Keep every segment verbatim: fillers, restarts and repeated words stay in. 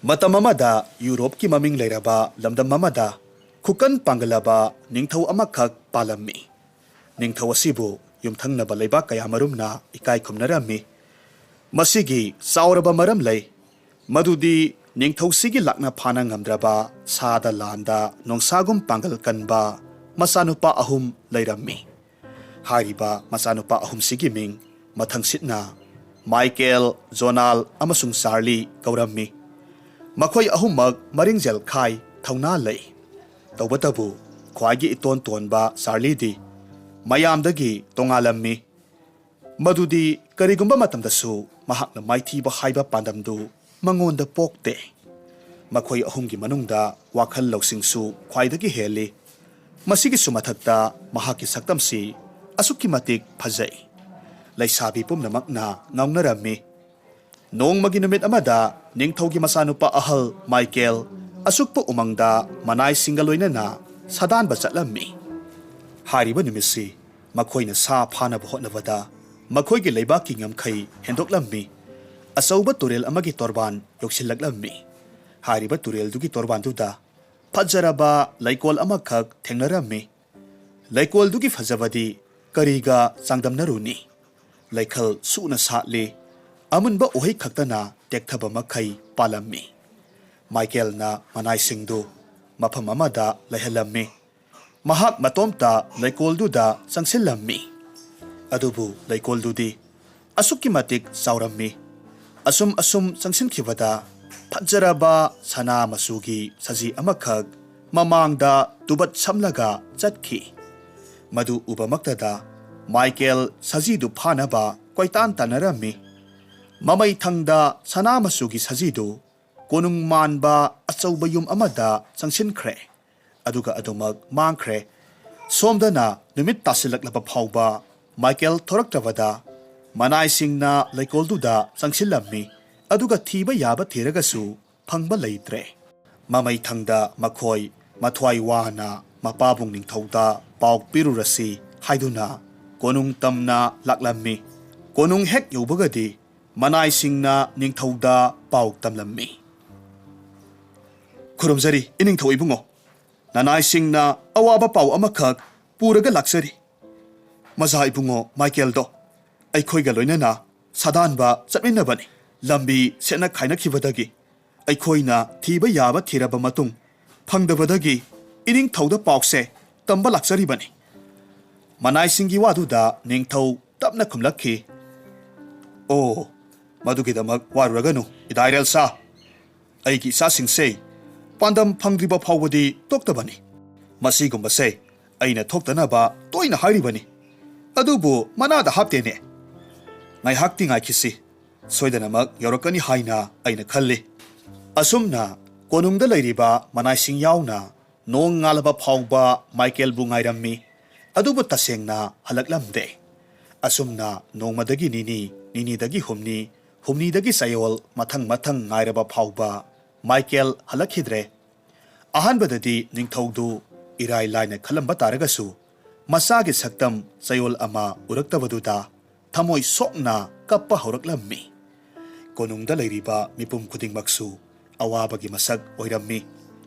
ꯃꯇꯝ ꯑꯃꯗ ꯌꯨꯔꯣꯞꯀꯤ ꯃꯃꯤꯡ ꯂꯩꯔꯕ ꯂꯝꯗꯝ ꯑꯃꯗ ꯈꯨꯀꯟ ꯄꯥꯡꯒꯜꯂꯕ ꯅꯤꯡꯊꯧ ꯑꯃꯈꯛ ꯄꯥꯜꯂꯝꯃꯤ꯫ ꯅꯤꯡꯊꯧ ꯑꯁꯤꯕꯨ ꯌꯨꯝꯊꯪꯅꯕ ꯂꯩꯕꯥꯛ ꯀꯌꯥꯃꯔꯨꯝꯅ ꯏꯀꯥꯏ ꯈꯨꯝꯅꯔꯝꯃꯤ꯫ ꯃꯁꯤꯒꯤ ꯆꯥꯎꯔꯕ ꯃꯔꯝ ꯂꯩ, ꯃꯗꯨꯗꯤ ꯅꯤꯡꯊꯧꯁꯤꯒꯤ ꯂꯥꯛꯅ ꯐꯥꯅ ꯉꯝꯗ꯭ꯔꯕ ꯁꯥꯗ ꯂꯥꯟꯗ ꯅꯣꯡꯁꯥꯒꯨꯝ ꯄꯥꯡꯒꯜ ꯀꯟꯕ ꯃꯆꯥꯅꯨꯄꯥ ꯑꯍꯨꯝ ꯂꯩꯔꯝꯃꯤ꯫ ꯍꯥꯏꯔꯤꯕ ꯃꯆꯥꯅꯨꯄꯥ ꯑꯍꯨꯝꯁꯤꯒꯤ ꯃꯤꯡ ꯃꯊꯪꯁꯤꯠꯅ ꯃꯥꯏꯀꯦꯜ, ꯖꯣꯅꯥꯜ ꯑꯃꯁꯨꯡ ꯆꯥꯔꯂꯤ ꯀꯧꯔꯝꯃꯤ꯫ ꯃꯈꯣꯏ ꯑꯍꯨꯝꯃꯛ ꯃꯔꯤꯡꯖꯦꯜ ꯈꯥꯏ, ꯊꯧꯅꯥ ꯂꯩ꯫ ꯇꯧꯕꯇꯕꯨ ꯈ꯭ꯋꯥꯏꯒꯤ ꯏꯇꯣꯟ ꯇꯣꯟꯕ ꯆꯥꯔꯂꯤꯗꯤ ꯃꯌꯥꯝꯗꯒꯤ ꯇꯣꯉꯥꯜꯂꯝꯃꯤ꯫ ꯃꯗꯨꯗꯤ ꯀꯔꯤꯒꯨꯝꯕ ꯃꯇꯝꯗꯁꯨ ꯃꯍꯥꯛꯅ ꯃꯥꯏꯊꯤꯕ ꯍꯥꯏꯕ ꯄꯥꯟꯗꯝꯗꯨ ꯃꯉꯣꯟꯗ ꯄꯣꯛꯇꯦ꯫ ꯃꯈꯣꯏ ꯑꯍꯨꯝꯒꯤ ꯃꯅꯨꯡꯗ ꯋꯥꯈꯜ ꯂꯧꯁꯤꯡꯁꯨ ꯈ꯭ꯋꯥꯏꯗꯒꯤ ꯍꯦꯜꯂꯤ꯫ ꯃꯁꯤꯒꯤꯁꯨ ꯃꯊꯛꯇ ꯃꯍꯥꯛꯀꯤ ꯁꯛꯇꯝꯁꯤ ꯑꯁꯨꯛꯀꯤ ꯃꯇꯤꯛ ꯐꯖꯩ꯫ ꯂꯩꯁꯥꯕꯤ ꯄꯨꯝꯅꯃꯛꯅ ꯉꯥꯎꯅꯔꯝꯃꯤ꯫ ꯅꯣꯡꯃꯒꯤ ꯅꯨꯃꯤꯠ ꯑꯃꯗ ꯅꯤꯡꯊꯧꯒꯤ ꯃꯆꯥꯅꯨꯄꯥ ꯑꯍꯜ ꯃꯥꯏꯀꯦꯜ ꯑꯁꯨꯛꯄ ꯎꯃꯪꯗ ꯃꯅꯥꯏꯁꯤꯡꯒ ꯂꯣꯏꯅꯅ ꯁꯥꯗꯥꯟꯕ ꯆꯠꯂꯝꯃꯤ꯫ ꯍꯥꯏꯔꯤꯕ ꯅꯨꯃꯤꯠꯁꯤ ꯃꯈꯣꯏꯅ ꯁꯥ ꯐꯥꯅꯕ ꯍꯣꯠꯅꯕꯗ ꯃꯈꯣꯏꯒꯤ ꯂꯩꯕꯥꯛꯀꯤ ꯉꯝꯈꯩ ꯍꯦꯟꯗꯣꯛꯂꯝꯃꯤ꯫ ꯑꯆꯧꯕ ꯇꯨꯔꯦꯜ ꯑꯃꯒꯤ ꯇꯣꯔꯕꯥꯟ ꯌꯧꯁꯤꯜꯂꯛꯂꯝꯃꯤ꯫ ꯍꯥꯏꯔꯤꯕ ꯇꯨꯔꯦꯜꯗꯨꯒꯤ ꯇꯣꯔꯕꯥꯟꯗꯨꯗ ꯐꯖꯔꯕ ꯂꯩꯀꯣꯜ ꯑꯃꯈꯛ ꯊꯦꯡꯅꯔꯝꯃꯤ꯫ ꯂꯩꯀꯣꯜꯗꯨꯒꯤ ꯐꯖꯕꯗꯤ ꯀꯔꯤꯒ ꯆꯥꯡꯗꯝꯅꯔꯨꯅꯤ? ꯂꯩꯈꯜ ꯁꯨꯅ ꯁꯥꯠꯂꯤ꯫ ꯑꯃꯨꯟꯕ ꯎꯍꯩ ꯈꯛꯇꯅ ꯇꯦꯛꯊꯕ ꯃꯈꯩ ꯄꯥꯜꯂꯝꯃꯤ꯫ ꯃꯥꯏꯀꯦꯜꯅ ꯃꯅꯥꯏꯁꯤꯡꯗꯨ ꯃꯐꯝ ꯑꯃꯗ ꯂꯩꯍꯜꯂꯝꯃꯤ꯫ ꯃꯍꯥꯛ ꯃꯇꯣꯝꯇ ꯂꯩꯀꯣꯜꯗꯨꯗ ꯆꯪꯁꯤꯜꯂꯝꯃꯤ꯫ ꯑꯗꯨꯕꯨ ꯂꯩꯀꯣꯜꯗꯨꯗꯤ ꯑꯁꯨꯛꯀꯤ ꯃꯇꯤꯛ ꯆꯥꯎꯔꯝꯃꯤ꯫ ꯑꯁꯨꯝ ꯑꯁꯨꯝ ꯆꯪꯁꯤꯟꯈꯤꯕꯗ ꯐꯖꯔꯕ ꯁꯅꯥ ꯃꯆꯨꯒꯤ ꯁꯖꯤ ꯑꯃꯈꯛ ꯃꯃꯥꯡꯗ ꯇꯨꯕꯠ ꯁꯝꯂꯒ ꯆꯠꯈꯤ꯫ ꯃꯗꯨ ꯎꯕꯃꯛꯇꯗ ꯃꯥꯏꯀꯦꯜ ꯁꯖꯤꯗꯨ ꯐꯥꯅꯕ ꯀꯣꯏꯇꯥꯟ ꯇꯥꯟꯅꯔꯝꯃꯤ꯫ ꯃꯃꯩ ꯊꯪꯗ ꯁꯅꯥ ꯃꯆꯨꯒꯤ ꯁꯖꯤꯗꯨ ꯀꯣꯅꯨꯡ ꯃꯥꯟꯕ ꯑꯆꯧꯕ ꯌꯨꯝ ꯑꯃꯗ ꯆꯪꯁꯤꯟꯈ꯭ꯔꯦ꯫ ꯑꯗꯨꯒ ꯑꯗꯨꯃꯛ ꯃꯥꯡꯈ꯭ꯔꯦ꯫ ꯁꯣꯝꯗꯅ ꯅꯨꯃꯤꯠ ꯇꯥꯁꯤꯜꯂꯛꯂꯕ ꯐꯥꯎꯕ ꯃꯥꯏꯀꯦꯜ ꯊꯣꯔꯛꯇꯕꯗ ꯃꯅꯥꯏꯁꯤꯡꯅ ꯂꯩꯀꯣꯜꯗꯨꯗ ꯆꯪꯁꯤꯜꯂꯝꯃꯤ꯫ ꯑꯗꯨꯒ ꯊꯤꯕ ꯌꯥꯕ ꯊꯤꯔꯒꯁꯨ ꯐꯪꯕ ꯂꯩꯇ꯭ꯔꯦ꯫ ꯃꯃꯩ ꯊꯪꯗ ꯃꯈꯣꯏ ꯃꯊ꯭ꯋꯥꯏ ꯋꯥꯅ ꯃꯄꯥꯕꯨꯡ ꯅꯤꯡꯊꯧꯗ ꯄꯥꯎ ꯄꯤꯔꯨꯔꯁꯤ ꯍꯥꯏꯗꯨꯅ ꯀꯣꯅꯨꯡ ꯇꯝꯅ ꯂꯥꯛꯂꯝꯃꯤ꯫ ꯀꯣꯅꯨꯡ ꯍꯦꯛ ꯌꯧꯕꯒꯗꯤ ꯃꯅꯥꯏꯁꯤꯡꯅ ꯅꯤꯡꯊꯧꯗ ꯄꯥꯎ ꯇꯝꯂꯝꯃꯤ꯫ ꯈꯨꯔꯨꯝꯖꯔꯤ, ꯏꯅꯤꯡꯊꯧ ꯏꯕꯨꯡꯉꯣ꯫ ꯅꯅꯥꯏꯁꯤꯡꯅ ꯑꯋꯥꯕ ꯄꯥꯎ ꯑꯃꯈꯛ ꯄꯨꯔꯒ ꯂꯥꯛꯆꯔꯤ꯫ ꯃꯖꯥ ꯏꯕꯨꯡꯉꯣ ꯃꯥꯏꯀꯦꯜꯗꯣ ꯑꯩꯈꯣꯏꯒ ꯂꯣꯏꯅꯅ ꯁꯥꯗꯥꯟꯕ ꯆꯠꯃꯤꯟꯅꯕꯅꯤ꯫ ꯂꯝꯕꯤ ꯁꯦꯠꯅ ꯈꯥꯏꯅꯈꯤꯕꯗꯒꯤ ꯑꯩꯈꯣꯏꯅ ꯊꯤꯕ ꯌꯥꯕ ꯊꯤꯔꯕ ꯃꯇꯨꯡ, ꯐꯪꯗꯕꯗꯒꯤ ꯏꯅꯤꯡꯊꯧꯗ ꯄꯥꯎꯁꯦ ꯇꯝꯕ ꯂꯥꯛꯆꯔꯤꯕꯅꯤ꯫ ꯃꯅꯥꯏꯁꯤꯡꯒꯤ ꯋꯥꯗꯨꯗ ꯅꯤꯡꯊꯧ ꯇꯞꯅ ꯈꯨꯝꯂꯛꯈꯤ, "ꯑꯣ, ꯃꯗꯨꯒꯤꯗꯃꯛ ꯋꯥꯔꯨꯔꯒꯅꯨ, ꯏꯗꯥꯏꯔꯦꯜ ꯁꯥ꯫ ꯑꯩꯒꯤ ꯏꯆꯥꯁꯤꯡꯁꯦ ꯄꯥꯟꯗꯝ ꯐꯪꯗ꯭ꯔꯤꯕ ꯐꯥꯎꯕꯗꯤ ꯇꯣꯛꯇꯕꯅꯤ꯫ ꯃꯁꯤꯒꯨꯝꯕꯁꯦ ꯑꯩꯅ ꯊꯣꯛꯇꯅꯕ ꯇꯣꯏꯅ ꯍꯥꯏꯔꯤꯕꯅꯤ, ꯑꯗꯨꯕꯨ ꯃꯅꯥꯗ ꯍꯥꯞꯇꯦꯅꯦ꯫ ꯉꯥꯏꯍꯥꯛꯇꯤ ꯉꯥꯏꯈꯤꯁꯤ, ꯁꯣꯏꯗꯅꯃꯛ ꯌꯧꯔꯛꯀꯅꯤ ꯍꯥꯏꯅ ꯑꯩꯅ ꯈꯜꯂꯤ꯫" ꯑꯁꯨꯝꯅ ꯀꯣꯅꯨꯡꯗ ꯂꯩꯔꯤꯕ ꯃꯅꯥꯏꯁꯤꯡ ꯌꯥꯎꯅ ꯅꯣꯡ ꯉꯥꯜꯂꯕ ꯐꯥꯎꯕ ꯃꯥꯏꯀꯦꯜꯕꯨ ꯉꯥꯏꯔꯝꯃꯤ꯫ ꯑꯗꯨꯕꯨ ꯇꯁꯦꯡꯅ ꯍꯜꯂꯛꯂꯝꯗꯦ꯫ ꯑꯁꯨꯝꯅ ꯅꯣꯡꯃꯗꯒꯤ ꯅꯤꯅꯤ, ꯅꯤꯅꯤꯗꯒꯤ ꯍꯨꯝꯅꯤ, ꯍꯨꯝꯅꯤꯗꯒꯤ ꯆꯌꯣꯜ ꯃꯊꯪ ꯃꯊꯪ ꯉꯥꯏꯔꯕ ꯐꯥꯎꯕ ꯃꯥꯏꯀꯦꯜ ꯍꯜꯂꯛꯈꯤꯗ꯭ꯔꯦ꯫ ꯑꯍꯥꯟꯕꯗꯗꯤ ꯅꯤꯡꯊꯧꯗꯨ ꯏꯔꯥꯏ ꯂꯥꯏꯅ ꯈꯜꯂꯝꯕ ꯇꯥꯔꯒꯁꯨ, ꯃꯆꯥꯒꯤ ꯁꯛꯇꯝ ꯆꯌꯣꯜ ꯑꯃ ꯎꯔꯛꯇꯕꯗꯨꯗ ꯊꯃꯣꯏ ꯁꯣꯛꯅ ꯀꯞꯄ ꯍꯧꯔꯛꯂꯝꯃꯤ꯫ ꯀꯣꯅꯨꯡꯗ ꯂꯩꯔꯤꯕ ꯃꯤꯄꯨꯝ ꯈꯨꯗꯤꯡꯃꯛꯁꯨ ꯑꯋꯥꯕꯒꯤ ꯃꯁꯛ ꯑꯣꯏꯔꯝꯃꯤ꯫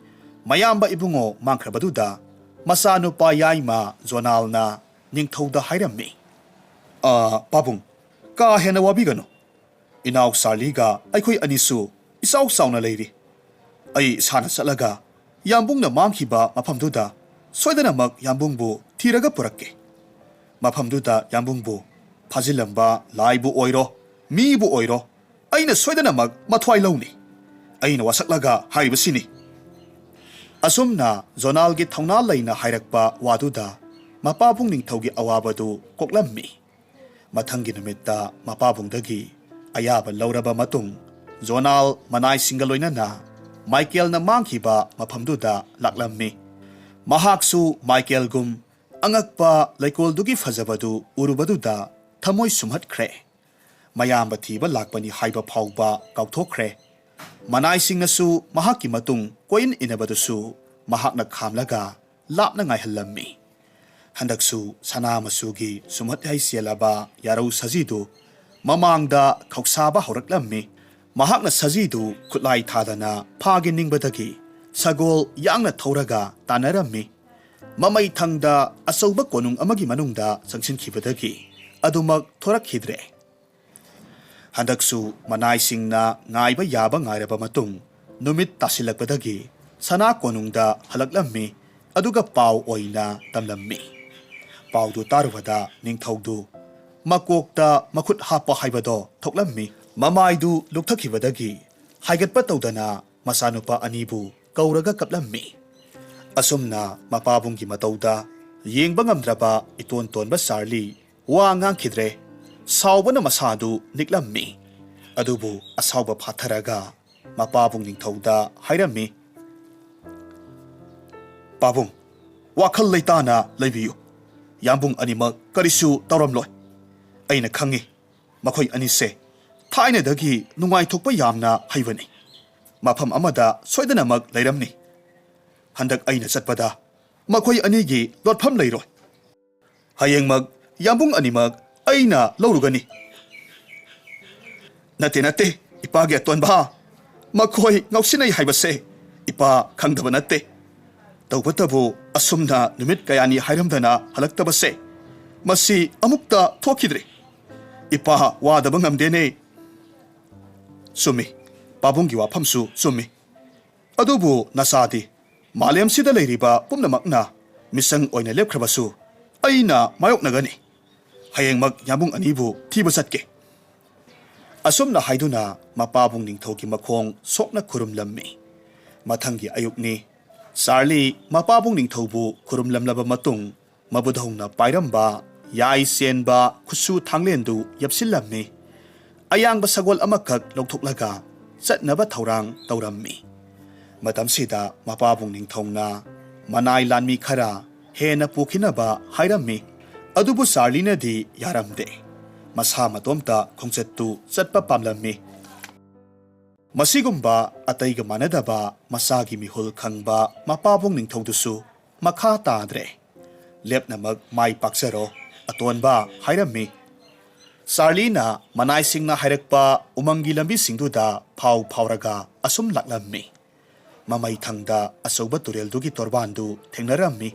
ꯃꯌꯥꯝꯕ ꯏꯕꯨꯡꯉꯣ ꯃꯥꯡꯈ꯭ꯔꯕꯗꯨꯗ ꯃꯆꯥꯅꯨꯄꯥ ꯌꯥꯏꯃ ꯖꯣꯅꯥꯜꯅ ꯅꯤꯡꯊꯧꯗ ꯍꯥꯏꯔꯝꯃꯤ, "ꯑ, ꯄꯥꯕꯨꯡ, ꯀꯥ ꯍꯦꯟꯅ ꯋꯥꯕꯤꯒꯅꯨ꯫ ꯏꯅꯥꯎ ꯆꯥꯔꯂꯤꯒ ꯑꯩꯈꯣꯏ ꯑꯅꯤꯁꯨ ꯏꯆꯥꯎ ꯆꯥꯎꯅ ꯂꯩꯔꯤ꯫ ꯑꯩ ꯏꯁꯥꯅ ꯆꯠꯂꯒ ꯌꯥꯝꯕꯨꯡꯅ ꯃꯥꯡꯈꯤꯕ ꯃꯐꯝꯗꯨꯗ ꯁꯣꯏꯗꯅꯃꯛ ꯌꯥꯝꯕꯨꯡꯕꯨ ꯊꯤꯔꯒ ꯄꯨꯔꯛꯀꯦ꯫ ꯃꯐꯝꯗꯨꯗ ꯌꯥꯝꯕꯨꯡꯕꯨ ꯐꯥꯖꯤꯜꯂꯝꯕ ꯂꯥꯏꯕꯨ ꯑꯣꯏꯔꯣ, ꯃꯤꯕꯨ ꯑꯣꯏꯔꯣ, ꯑꯩꯅ ꯁꯣꯏꯗꯅꯃꯛ ꯃꯊ꯭ꯋꯥꯏ ꯂꯧꯅꯤ꯫ ꯑꯩꯅ ꯋꯥꯁꯛꯂꯒ ꯍꯥꯏꯔꯤꯕꯁꯤꯅꯤ꯫" ꯑꯁꯨꯝꯅ ꯖꯣꯅꯥꯜꯒꯤ ꯊꯧꯅꯥ ꯂꯩꯅ ꯍꯥꯏꯔꯛꯄ ꯋꯥꯗꯨꯗ ꯃꯄꯥꯕꯨꯡ ꯅꯤꯡꯊꯧꯒꯤ ꯑꯋꯥꯕꯗꯨ ꯀꯣꯛꯂꯝꯃꯤ꯫ ꯃꯊꯪꯒꯤ ꯅꯨꯃꯤꯠꯇ ꯃꯄꯥꯕꯨꯡꯗꯒꯤ ꯑꯌꯥꯕ ꯂꯧꯔꯕ ꯃꯇꯨꯡ, ꯖꯣꯅꯥꯜ ꯃꯅꯥꯏꯁꯤꯡꯒ ꯂꯣꯏꯅꯅ ꯃꯥꯏꯀꯦꯜꯅ ꯃꯥꯡꯈꯤꯕ ꯃꯐꯝꯗꯨꯗ ꯂꯥꯛꯂꯝꯃꯤ꯫ ꯃꯍꯥꯛꯁꯨ ꯃꯥꯏꯀꯦꯜꯒꯨꯝ ꯑꯉꯛꯄ ꯂꯩꯀꯣꯜꯗꯨꯒꯤ ꯐꯖꯕꯗꯨ ꯎꯔꯨꯕꯗꯨꯗ ꯊꯃꯣꯏ ꯁꯨꯝꯍꯠꯈ꯭ꯔꯦ꯫ ꯃꯌꯥꯝꯕ ꯊꯤꯕ ꯂꯥꯛꯄꯅꯤ ꯍꯥꯏꯕ ꯐꯥꯎꯕ ꯀꯥꯎꯊꯣꯛꯈ꯭ꯔꯦ꯫ ꯃꯅꯥꯏꯁꯤꯡꯅꯁꯨ ꯃꯍꯥꯛꯀꯤ ꯃꯇꯨꯡ ꯀꯣꯏꯏꯟ ꯏꯟꯅꯕꯗꯨꯁꯨ ꯃꯍꯥꯛꯅ ꯈꯥꯝꯂꯒ ꯂꯥꯞꯅ ꯉꯥꯏꯍꯜꯂꯝꯃꯤ꯫ ꯍꯟꯗꯛꯁꯨ ꯁꯅꯥ ꯃꯆꯨꯒꯤ ꯁꯨꯝꯍꯠ ꯍꯩ ꯆꯦꯜꯂꯕ ꯌꯥꯔꯧ ꯁꯖꯤꯗꯨ ꯃꯃꯥꯡꯗ ꯈꯧꯁꯥꯕ ꯍꯧꯔꯛꯂꯝꯃꯤ꯫ ꯃꯍꯥꯛꯅ ꯁꯖꯤꯗꯨ ꯈꯨꯠꯂꯥꯏ ꯊꯥꯗꯅ ꯐꯥꯒꯦ ꯅꯤꯡꯕꯗꯒꯤ ꯁꯒꯣꯜ ꯌꯥꯡꯅ ꯊꯧꯔꯒ ꯇꯥꯟꯅꯔꯝꯃꯤ꯫ ꯃꯃꯩ ꯊꯪꯗ ꯑꯆꯧꯕ ꯀꯣꯅꯨꯡ ꯑꯃꯒꯤ ꯃꯅꯨꯡꯗ ꯆꯪꯁꯤꯟꯈꯤꯕꯗꯒꯤ ꯑꯗꯨꯃꯛ ꯊꯣꯔꯛꯈꯤꯗ꯭ꯔꯦ꯫ ꯍꯟꯗꯛꯁꯨ ꯃꯅꯥꯏꯁꯤꯡꯅ ꯉꯥꯏꯕ ꯌꯥꯕ ꯉꯥꯏꯔꯕ ꯃꯇꯨꯡ, ꯅꯨꯃꯤꯠ ꯇꯥꯁꯤꯜꯂꯛꯄꯗꯒꯤ ꯁꯅꯥ ꯀꯣꯅꯨꯡꯗ ꯍꯜꯂꯛꯂꯝꯃꯤ, ꯑꯗꯨꯒ ꯄꯥꯎ ꯑꯣꯏꯅ ꯇꯝꯂꯝꯃꯤ꯫ ꯄꯥꯎꯗꯨ ꯇꯥꯔꯨꯕꯗ ꯅꯤꯡꯊꯧꯗꯨ ꯃꯀꯣꯛꯇ ꯃꯈꯨꯠ ꯍꯥꯞꯄ ꯍꯥꯏꯕꯗꯣ ꯊꯣꯛꯂꯝꯃꯤ꯫ ꯃꯃꯥꯏꯗꯨ ꯂꯨꯞꯊꯈꯤꯕꯗꯒꯤ ꯍꯥꯏꯒꯠꯄ ꯇꯧꯗꯅ ꯃꯆꯥꯅꯨꯄꯥ ꯑꯅꯤꯕꯨ ꯀꯧꯔꯒ ꯀꯞꯂꯝꯃꯤ꯫ ꯑꯁꯨꯝꯅ ꯃꯄꯥꯕꯨꯡꯒꯤ ꯃꯇꯧꯗ ꯌꯦꯡꯕ ꯉꯝꯗ꯭ꯔꯕ ꯏꯇꯣꯟ ꯇꯣꯟꯕ ꯆꯥꯔꯂꯤ ꯋꯥ ꯉꯥꯡꯈꯤꯗ꯭ꯔꯦ꯫ ꯁꯥꯎꯕꯅ ꯃꯁꯥꯗꯨ ꯅꯤꯛꯂꯝꯃꯤ꯫ ꯑꯗꯨꯕꯨ ꯑꯁꯥꯎꯕ ꯐꯥꯊꯔꯒ ꯃꯄꯥꯕꯨꯡ ꯅꯤꯡꯊꯧꯗ ꯍꯥꯏꯔꯝꯃꯤ, "ꯄꯥꯕꯨꯡ, ꯋꯥꯈꯜ ꯂꯩꯇꯥꯅ ꯂꯩꯕꯤꯌꯨ꯫ ꯌꯥꯝꯕꯨꯡ ꯑꯅꯤꯃꯛ ꯀꯔꯤꯁꯨ ꯇꯧꯔꯝꯂꯣꯏ꯫ ꯑꯩꯅ ꯈꯪꯉꯤ, ꯃꯈꯣꯏ ꯑꯅꯤꯁꯦ ꯊꯥꯏꯅꯗꯒꯤ ꯅꯨꯡꯉꯥꯏꯊꯣꯛꯄ ꯌꯥꯝꯅ ꯍꯩꯕꯅꯤ꯫ ꯃꯐꯝ ꯑꯃꯗ ꯁꯣꯏꯗꯅꯃꯛ ꯂꯩꯔꯝꯅꯤ꯫ ꯍꯟꯗꯛ ꯑꯩꯅ ꯆꯠꯄꯗ ꯃꯈꯣꯏ ꯑꯅꯤꯒꯤ ꯂꯣꯠꯐꯝ ꯂꯩꯔꯣꯏ꯫ ꯍꯌꯦꯡꯃꯛ ꯌꯥꯝꯕꯨꯡ ꯑꯅꯤꯃꯛ ꯑꯩꯅ ꯂꯧꯔꯨꯒꯅꯤ꯫" "ꯅꯠꯇꯦ, ꯅꯠꯇꯦ, ꯏꯄꯥꯒꯤ ꯑꯇꯣꯟꯕ꯫ ꯃꯈꯣꯏ ꯉꯥꯎꯁꯤꯟꯅꯩ ꯍꯥꯏꯕꯁꯦ ꯏꯄꯥ ꯈꯪꯗꯕ ꯅꯠꯇꯦ꯫ ꯇꯧꯕꯇꯕꯨ ꯑꯁꯨꯝꯅ ꯅꯨꯃꯤꯠ ꯀꯌꯥꯅꯤ ꯍꯥꯏꯔꯝꯗꯅ ꯍꯜꯂꯛꯇꯕꯁꯦ, ꯃꯁꯤ ꯑꯃꯨꯛꯇ ꯊꯣꯛꯈꯤꯗ꯭ꯔꯤ꯫ ꯏꯄꯥ ꯋꯥꯗꯕ ꯉꯝꯗꯦꯅꯦ꯫" "ꯆꯨꯝꯃꯤ, ꯄꯥꯕꯨꯡꯒꯤ ꯋꯥꯐꯝꯁꯨ ꯆꯨꯝꯃꯤ꯫ ꯑꯗꯨꯕꯨ ꯅꯆꯥꯗꯤ ꯃꯥꯂꯦꯝꯁꯤꯗ ꯂꯩꯔꯤꯕ ꯄꯨꯝꯅꯃꯛꯅ ꯃꯤꯁꯪ ꯑꯣꯏꯅ ꯂꯦꯞꯈ꯭ꯔꯕꯁꯨ ꯑꯩꯅ ꯃꯥꯌꯣꯛꯅꯒꯅꯤ꯫ ꯍꯌꯦꯡꯃꯛ ꯌꯥꯝꯕꯨꯡ ꯑꯅꯤꯕꯨ ꯊꯤꯕ ꯆꯠꯀꯦ꯫" ꯑꯁꯨꯝꯅ ꯍꯥꯏꯗꯨꯅ ꯃꯄꯥꯕꯨꯡ ꯅꯤꯡꯊꯧꯒꯤ ꯃꯈꯣꯡ ꯁꯣꯛꯅ ꯈꯨꯔꯨꯝꯂꯝꯃꯤ꯫ ꯃꯊꯪꯒꯤ ꯑꯌꯨꯛꯅꯤ꯫ ꯆꯥꯔꯂꯤ ꯃꯄꯥꯕꯨꯡ ꯅꯤꯡꯊꯧꯕꯨ ꯈꯨꯔꯨꯝꯂꯝꯂꯕ ꯃꯇꯨꯡ, ꯃꯕꯨꯙꯧꯅ ꯄꯥꯏꯔꯝꯕ ꯌꯥꯏ ꯆꯦꯟꯕ ꯈꯨꯠꯁꯨ ꯊꯥꯡꯂꯦꯟꯗꯨ ꯌꯦꯞꯁꯤꯜꯂꯝꯃꯤ꯫ ꯑꯌꯥꯡꯕ ꯁꯒꯣꯜ ꯑꯃꯈꯛ ꯂꯧꯊꯣꯛꯂꯒ ꯆꯠꯅꯕ ꯊꯧꯔꯥꯡ ꯇꯧꯔꯝꯃꯤ꯫ ꯃꯇꯝꯁꯤꯗ ꯃꯄꯥꯕꯨꯡ ꯅꯤꯡꯊꯧꯅ ꯃꯅꯥꯏ ꯂꯥꯟꯃꯤ ꯈꯔ ꯍꯦꯟꯅ ꯄꯨꯈꯤꯅꯕ ꯍꯥꯏꯔꯝꯃꯤ꯫ ꯑꯗꯨꯕꯨ ꯆꯥꯔꯂꯤꯅꯗꯤ ꯌꯥꯔꯝꯗꯦ꯫ ꯃꯁꯥ ꯃꯇꯣꯝꯇ ꯈꯣꯡꯆꯠꯇꯨ ꯆꯠꯄ ꯄꯥꯝꯂꯝꯃꯤ꯫ ꯃꯁꯤꯒꯨꯝꯕ ꯑꯇꯩꯒ ꯃꯥꯟꯅꯗꯕ ꯃꯆꯥꯒꯤ ꯃꯤꯍꯨꯜ ꯈꯪꯕ ꯃꯄꯥꯕꯨꯡ ꯅꯤꯡꯊꯧꯗꯨꯁꯨ ꯃꯈꯥ ꯇꯥꯗ꯭ꯔꯦ꯫ "ꯂꯦꯞꯅꯃꯛ ꯃꯥꯏ ꯄꯥꯛꯆꯔꯣ, ꯑꯇꯣꯟꯕ" ꯍꯥꯏꯔꯝꯃꯤ꯫ ꯆꯥꯔꯂꯤꯅ ꯃꯅꯥꯏꯁꯤꯡꯅ ꯍꯥꯏꯔꯛꯄ ꯎꯃꯪꯒꯤ ꯂꯝꯕꯤꯁꯤꯡꯗꯨꯗ ꯐꯥꯎ ꯐꯥꯎꯔꯒ ꯑꯁꯨꯝ ꯂꯥꯛꯂꯝꯃꯤ꯫ ꯃꯃꯩ ꯊꯪꯗ ꯑꯆꯧꯕ ꯇꯨꯔꯦꯜꯗꯨꯒꯤ ꯇꯣꯔꯕꯥꯟꯗꯨ ꯊꯦꯡꯅꯔꯝꯃꯤ꯫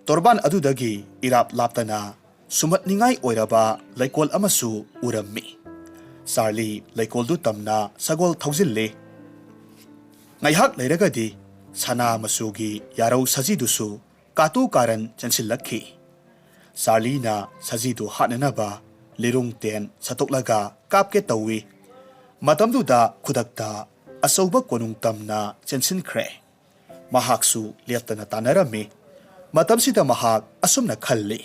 ꯇꯣꯔꯕꯥꯟ ꯑꯗꯨꯗꯒꯤ ꯏꯔꯥꯞ ꯂꯥꯞꯇꯅ ꯁꯨꯝꯍꯠꯅꯤꯡꯉꯥꯏ ꯑꯣꯏꯔꯕ ꯂꯩꯀꯣꯜ ꯑꯃꯁꯨ ꯎꯔꯝꯃꯤ꯫ ꯆꯥꯔꯂꯤ ꯂꯩꯀꯣꯜꯗꯨ ꯇꯝꯅ ꯁꯒꯣꯜ ꯊꯧꯖꯤꯜꯂꯤ꯫ ꯉꯥꯏꯍꯥꯛ ꯂꯩꯔꯒꯗꯤ ꯁꯅꯥ ꯃꯆꯨꯒꯤ ꯌꯥꯔꯧ ꯁꯖꯤꯗꯨꯁꯨ ꯀꯥꯇꯨ ꯀꯥꯔꯟ ꯆꯦꯟꯁꯤꯜꯂꯛꯈꯤ꯫ ꯆꯥꯔꯂꯤꯅ ꯁꯖꯤꯗꯨ ꯍꯥꯠꯅꯅꯕ ꯂꯤꯔꯨꯡ ꯇꯦꯟ ꯁꯠꯇꯣꯛꯂꯒ ꯀꯥꯞꯀꯦ ꯇꯧꯏ꯫ ꯃꯇꯝꯗꯨꯗ ꯈꯨꯗꯛꯇ ꯑꯆꯧꯕ ꯀꯣꯅꯨꯡ ꯇꯝꯅ ꯆꯦꯟꯁꯤꯟꯈ꯭ꯔꯦ꯫ ꯃꯍꯥꯛꯁꯨ ꯂꯦꯞꯇꯅ ꯇꯥꯟꯅꯔꯝꯃꯤ꯫ ꯃꯇꯝꯁꯤꯗ ꯃꯍꯥꯛ ꯑꯁꯨꯝꯅ ꯈꯜꯂꯤ,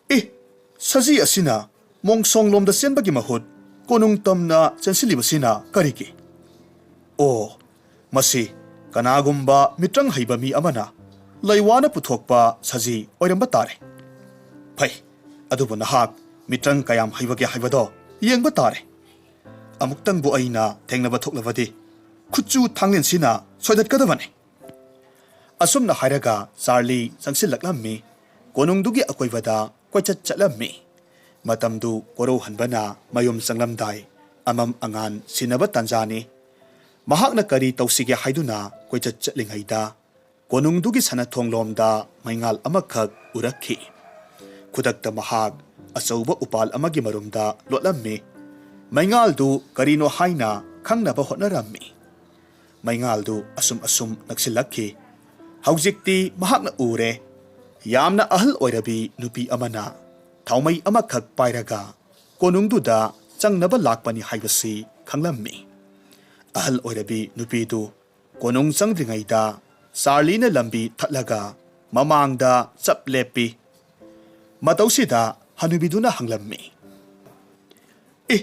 "ꯑꯦ, ꯁꯖꯤ ꯑꯁꯤꯅ ꯃꯣꯡꯁꯣꯡꯂꯣꯝꯗ ꯆꯦꯟꯕꯒꯤ ꯃꯍꯨꯠ ꯀꯣꯅꯨꯡ ꯇꯝꯅ ꯆꯦꯟꯁꯤꯜꯂꯤꯕꯁꯤꯅ ꯀꯔꯤꯒꯤ? ꯑꯣ, ꯃꯁꯤ ꯀꯅꯥꯒꯨꯝꯕ ꯃꯤꯇ꯭ꯔꯪ ꯍꯩꯕ ꯃꯤ ꯑꯃꯅ ꯂꯩꯋꯥꯅ ꯄꯨꯊꯣꯛꯄ ꯁꯖꯤ ꯑꯣꯏꯔꯝꯕ ꯇꯥꯔꯦ꯫ ꯐꯩ, ꯑꯗꯨꯕꯨ ꯅꯍꯥꯛ ꯃꯤꯇ꯭ꯔꯪ ꯀꯌꯥꯝ ꯍꯩꯕꯒꯦ ꯍꯥꯏꯕꯗꯣ ꯌꯦꯡꯕ ꯇꯥꯔꯦ꯫ ꯑꯃꯨꯛꯇꯪꯕꯨ ꯑꯩꯅ ꯊꯦꯡꯅꯕ ꯊꯣꯛꯂꯕꯗꯤ ꯈꯨꯠꯆꯨ ꯊꯥꯡꯂꯦꯟꯁꯤꯅ ꯁꯣꯏꯗꯠꯀꯗꯕꯅꯤ"꯫ ꯑꯁꯨꯝꯅ ꯍꯥꯏꯔꯒ ꯆꯥꯔꯂꯤ ꯆꯪꯁꯤꯜꯂꯛꯂꯝꯃꯤ꯫ ꯀꯣꯅꯨꯡꯗꯨꯒꯤ ꯑꯀꯣꯏꯕꯗ ꯀꯣꯏꯆꯠ ꯆꯠꯂꯝꯃꯤ꯫ ꯃꯇꯝꯗꯨ ꯀꯣꯔꯧꯍꯟꯕꯅ ꯃꯌꯨꯝ ꯆꯪꯂꯝꯗꯥꯏ ꯑꯃꯝ ꯑꯉꯥꯟ ꯁꯤꯟꯅꯕ ꯇꯥꯟꯖꯥꯅꯤ꯫ ꯃꯍꯥꯛꯅ ꯀꯔꯤ ꯇꯧꯁꯤꯒꯦ ꯍꯥꯏꯗꯨꯅ ꯀꯣꯏꯆꯠ ꯆꯠꯂꯤꯉꯩꯗ ꯀꯣꯅꯨꯡꯗꯨꯒꯤ ꯁꯅꯥꯊꯣꯡꯂꯣꯝꯗ ꯃꯩꯉꯥꯜ ꯑꯃꯈꯛ ꯎꯔꯛꯈꯤ꯫ ꯈꯨꯗꯛꯇ ꯃꯍꯥꯛ ꯑꯆꯧꯕ ꯎꯄꯥꯜ ꯑꯃꯒꯤ ꯃꯔꯨꯝꯗ ꯂꯣꯠꯂꯝꯃꯤ꯫ ꯃꯩꯉꯥꯜꯗꯨ ꯀꯔꯤꯅꯣ ꯍꯥꯏꯅ ꯈꯪꯅꯕ ꯍꯣꯠꯅꯔꯝꯃꯤ꯫ ꯃꯩꯉꯥꯜꯗꯨ ꯑꯁꯨꯝ ꯑꯁꯨꯝ ꯅꯛꯁꯤꯜꯂꯛꯈꯤ꯫ ꯍꯧꯖꯤꯛꯇꯤ ꯃꯍꯥꯛꯅ ꯎꯔꯦ꯫ ꯌꯥꯝꯅ ꯑꯍꯜ ꯑꯣꯏꯔꯕꯤ ꯅꯨꯄꯤ ꯑꯃꯅ ꯊꯥꯎꯃꯩ ꯑꯃꯈꯛ ꯄꯥꯏꯔꯒ ꯀꯣꯅꯨꯡꯗꯨꯗ ꯆꯪꯅꯕ ꯂꯥꯛꯄꯅꯤ ꯍꯥꯏꯕꯁꯤ ꯈꯪꯂꯝꯃꯤ꯫ ꯑꯍꯜ ꯑꯣꯏꯔꯕꯤ ꯅꯨꯄꯤꯗꯨ ꯀꯣꯅꯨꯡ ꯆꯪꯗ꯭ꯔꯤꯉꯩꯗ ꯆꯥꯔꯂꯤꯅ ꯂꯝꯕꯤ ꯊꯠꯂꯒ ꯃꯃꯥꯡꯗ ꯆꯞ ꯂꯦꯞꯄꯤ꯫ ꯃꯇꯧꯁꯤꯗ ꯍꯅꯨꯕꯤꯗꯨꯅ ꯍꯪꯂꯝꯃꯤ, "ꯑꯦ,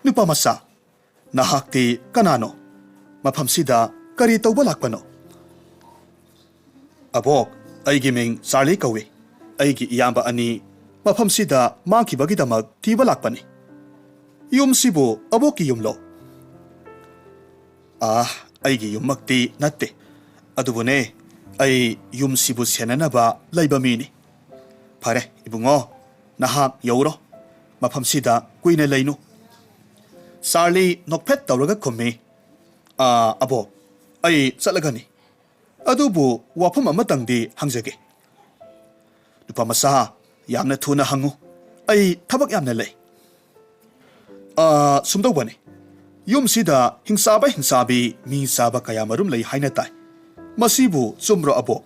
ꯅꯨꯄꯥ ꯃꯆꯥ, ꯅꯍꯥꯛꯇꯤ ꯀꯅꯥꯅꯣ? ꯃꯐꯝꯁꯤꯗ ꯀꯔꯤ ꯇꯧꯕ ꯂꯥꯛꯄꯅꯣ?" "ꯑꯕꯣꯛ, ꯑꯩꯒꯤ ꯃꯤꯡ ꯆꯥꯔꯂꯤ ꯀꯧꯏ꯫ ꯑꯩꯒꯤ ꯏꯌꯥꯝꯕ ꯑꯅꯤ ꯃꯐꯝꯁꯤꯗ ꯃꯥꯡꯈꯤꯕꯒꯤꯗꯃꯛ ꯊꯤꯕ ꯂꯥꯛꯄꯅꯤ꯫ ꯌꯨꯝꯁꯤꯕꯨ ꯑꯕꯣꯛꯀꯤ ꯌꯨꯝꯂꯣ?" "ꯑꯥ, ꯑꯩꯒꯤ ꯌꯨꯝꯃꯛꯇꯤ ꯅꯠꯇꯦ꯫ ꯑꯗꯨꯕꯨꯅꯦ, ꯑꯩ ꯌꯨꯝꯁꯤꯕꯨ ꯁꯦꯟꯅꯅꯕ ꯂꯩꯕ ꯃꯤꯅꯤ꯫" "ꯐꯔꯦ, ꯏꯕꯨꯡꯉꯣ, ꯅꯍꯥꯛ ꯌꯧꯔꯣ꯫ ꯃꯐꯝꯁꯤꯗ ꯀꯨꯏꯅ ꯂꯩꯅꯨ꯫" ꯆꯥꯔꯂꯤ ꯅꯣꯛꯐꯦꯠ ꯇꯧꯔꯒ ꯈꯨꯝꯃꯤ, ꯑꯥ, ꯑꯕꯣꯛ, ꯑꯩ ꯆꯠꯂꯒꯅꯤ꯫ ꯑꯗꯨꯕꯨ ꯋꯥꯐꯝ ꯑꯃꯇꯪꯗꯤ ꯍꯪꯖꯒꯦ꯫ ꯅꯨꯄꯥ ꯃꯆꯥ, ꯌꯥꯝꯅ ꯊꯨꯅ ꯍꯪꯉꯨ꯫ ꯑꯩ ꯊꯕꯛ ꯌꯥꯝꯅ ꯂꯩ꯫ ꯑꯥ, ꯁꯨꯝꯗꯧꯕꯅꯤ꯫ ꯌꯨꯝꯁꯤꯗ ꯍꯤꯡꯆꯥꯕ ꯍꯤꯡꯆꯥꯕꯤ ꯃꯤ ꯆꯥꯕ ꯀꯌꯥ ꯃꯔꯨꯝ ꯂꯩ ꯍꯥꯏꯅ ꯇꯥꯏ꯫ ꯃꯁꯤꯕꯨ ꯆꯨꯝꯕ꯭ꯔꯣ, ꯑꯕꯣꯛ?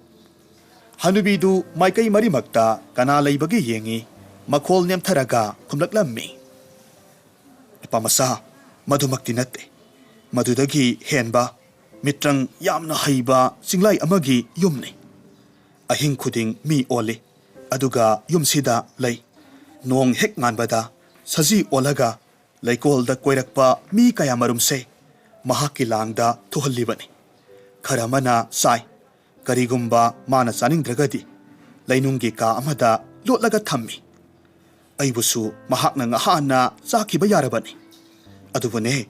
ꯍꯅꯨꯕꯤꯗꯨ ꯃꯥꯏꯀꯩ ꯃꯔꯤꯃꯛꯇ ꯀꯅꯥ ꯂꯩꯕꯒꯦ ꯌꯦꯡꯉꯤ, ꯃꯈꯣꯜ ꯅꯦꯝꯊꯔꯒ ꯈꯨꯝꯂꯛꯂꯝꯃꯤ꯫ ꯅꯨꯄꯥ ꯃꯆꯥ, ꯃꯗꯨꯃꯛꯇꯤ ꯅꯠꯇꯦ꯫ ꯃꯗꯨꯗꯒꯤ ꯍꯦꯟꯕ, ꯃꯤꯇ꯭ꯔꯪ ꯌꯥꯝꯅ ꯍꯩꯕ ꯆꯤꯡꯂꯥꯏ ꯑꯃꯒꯤ ꯌꯨꯝꯅꯤ꯫ ꯑꯍꯤꯡ ꯈꯨꯗꯤꯡ ꯃꯤ ꯑꯣꯜꯂꯤ, ꯑꯗꯨꯒ ꯌꯨꯝꯁꯤꯗ ꯂꯩ꯫ ꯅꯣꯡ ꯍꯦꯛ ꯉꯥꯟꯕꯗ ꯁꯖꯤ ꯑꯣꯜꯂꯒ ꯂꯩꯀꯣꯜꯗ ꯀꯣꯏꯔꯛꯄ ꯃꯤ ꯀꯌꯥꯃꯔꯨꯝꯁꯦ ꯃꯍꯥꯛꯀꯤ ꯂꯥꯡꯗ ꯊꯨꯍꯜꯂꯤꯕꯅꯤ꯫ ꯈꯔ ꯑꯃꯅ ꯆꯥꯏ, ꯀꯔꯤꯒꯨꯝꯕ ꯃꯥꯅ ꯆꯥꯅꯤꯡꯗ꯭ꯔꯒꯗꯤ ꯂꯩꯅꯨꯡꯒꯤ ꯀꯥ ꯑꯃꯗ ꯂꯣꯠꯂꯒ ꯊꯝꯃꯤ꯫ ꯑꯩꯕꯨꯁꯨ ꯃꯍꯥꯛꯅ ꯉꯍꯥꯟꯅ ꯆꯥꯈꯤꯕ ꯌꯥꯔꯕꯅꯤ꯫ ꯑꯗꯨꯕꯨꯅꯦ,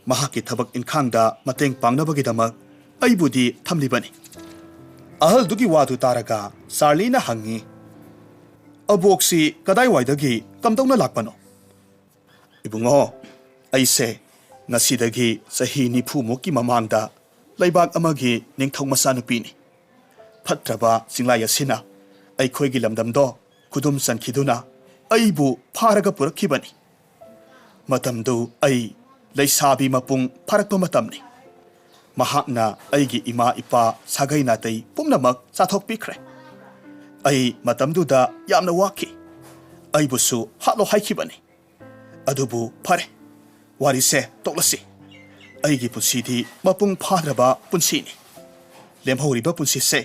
ꯃꯍꯥꯛꯀꯤ ꯊꯕꯛ ꯏꯪꯈꯥꯡꯗ ꯃꯇꯦꯡ ꯄꯥꯡꯅꯕꯒꯤꯗꯃꯛ ꯑꯩꯕꯨꯗꯤ ꯊꯝꯂꯤꯕꯅꯤ꯫ ꯑꯍꯜꯗꯨꯒꯤ ꯋꯥꯗꯨ ꯇꯥꯔꯒ ꯆꯥꯔꯂꯤꯅ ꯍꯪꯉꯤ, "ꯑꯕꯣꯛꯁꯤ ꯀꯗꯥꯏꯋꯥꯏꯗꯒꯤ ꯀꯝꯗꯧꯅ ꯂꯥꯛꯄꯅꯣ?" "ꯏꯕꯨꯡꯉꯣ, ꯑꯩꯁꯦ ꯉꯁꯤꯗꯒꯤ ꯆꯍꯤ ꯅꯤꯐꯨꯃꯨꯛꯀꯤ ꯃꯃꯥꯡꯗ ꯂꯩꯕꯥꯛ ꯑꯃꯒꯤ ꯅꯤꯡꯊꯧ ꯃꯆꯥꯅꯨꯄꯤꯅꯤ꯫ ꯐꯠꯇ꯭ꯔꯕ ꯆꯤꯡꯂꯥꯏ ꯑꯁꯤꯅ ꯑꯩꯈꯣꯏꯒꯤ ꯂꯝꯗꯝꯗꯣ ꯈꯨꯗꯨꯝ ꯆꯟꯈꯤꯗꯨꯅ ꯑꯩꯕꯨ ꯐꯥꯔꯒ ꯄꯨꯔꯛꯈꯤꯕꯅꯤ꯫ ꯃꯇꯝꯗꯨ ꯑꯩ ꯂꯩꯁꯥꯕꯤ ꯃꯄꯨꯡ ꯐꯥꯔꯛꯄ ꯃꯇꯝꯅꯤ꯫ ꯃꯍꯥꯛꯅ ꯑꯩꯒꯤ ꯏꯃꯥ ꯏꯄꯥ ꯁꯥꯒꯩ ꯅꯥꯇꯩ ꯄꯨꯝꯅꯃꯛ ꯆꯥꯊꯣꯛꯄꯤꯈ꯭ꯔꯦ꯫ ꯑꯩ ꯃꯇꯝꯗꯨꯗ ꯌꯥꯝꯅ ꯋꯥꯈꯤ꯫ ꯑꯩꯕꯨꯁꯨ ꯍꯥꯠꯂꯣ ꯍꯥꯏꯈꯤꯕꯅꯤ꯫ ꯑꯗꯨꯕꯨ ꯐꯔꯦ, ꯋꯥꯔꯤꯁꯦ ꯇꯣꯛꯂꯁꯤ꯫ ꯑꯩꯒꯤ ꯄꯨꯟꯁꯤꯗꯤ ꯃꯄꯨꯡ ꯐꯥꯗ꯭ꯔꯕ ꯄꯨꯟꯁꯤꯅꯤ꯫ ꯂꯦꯝꯍꯧꯔꯤꯕ ꯄꯨꯟꯁꯤꯁꯦ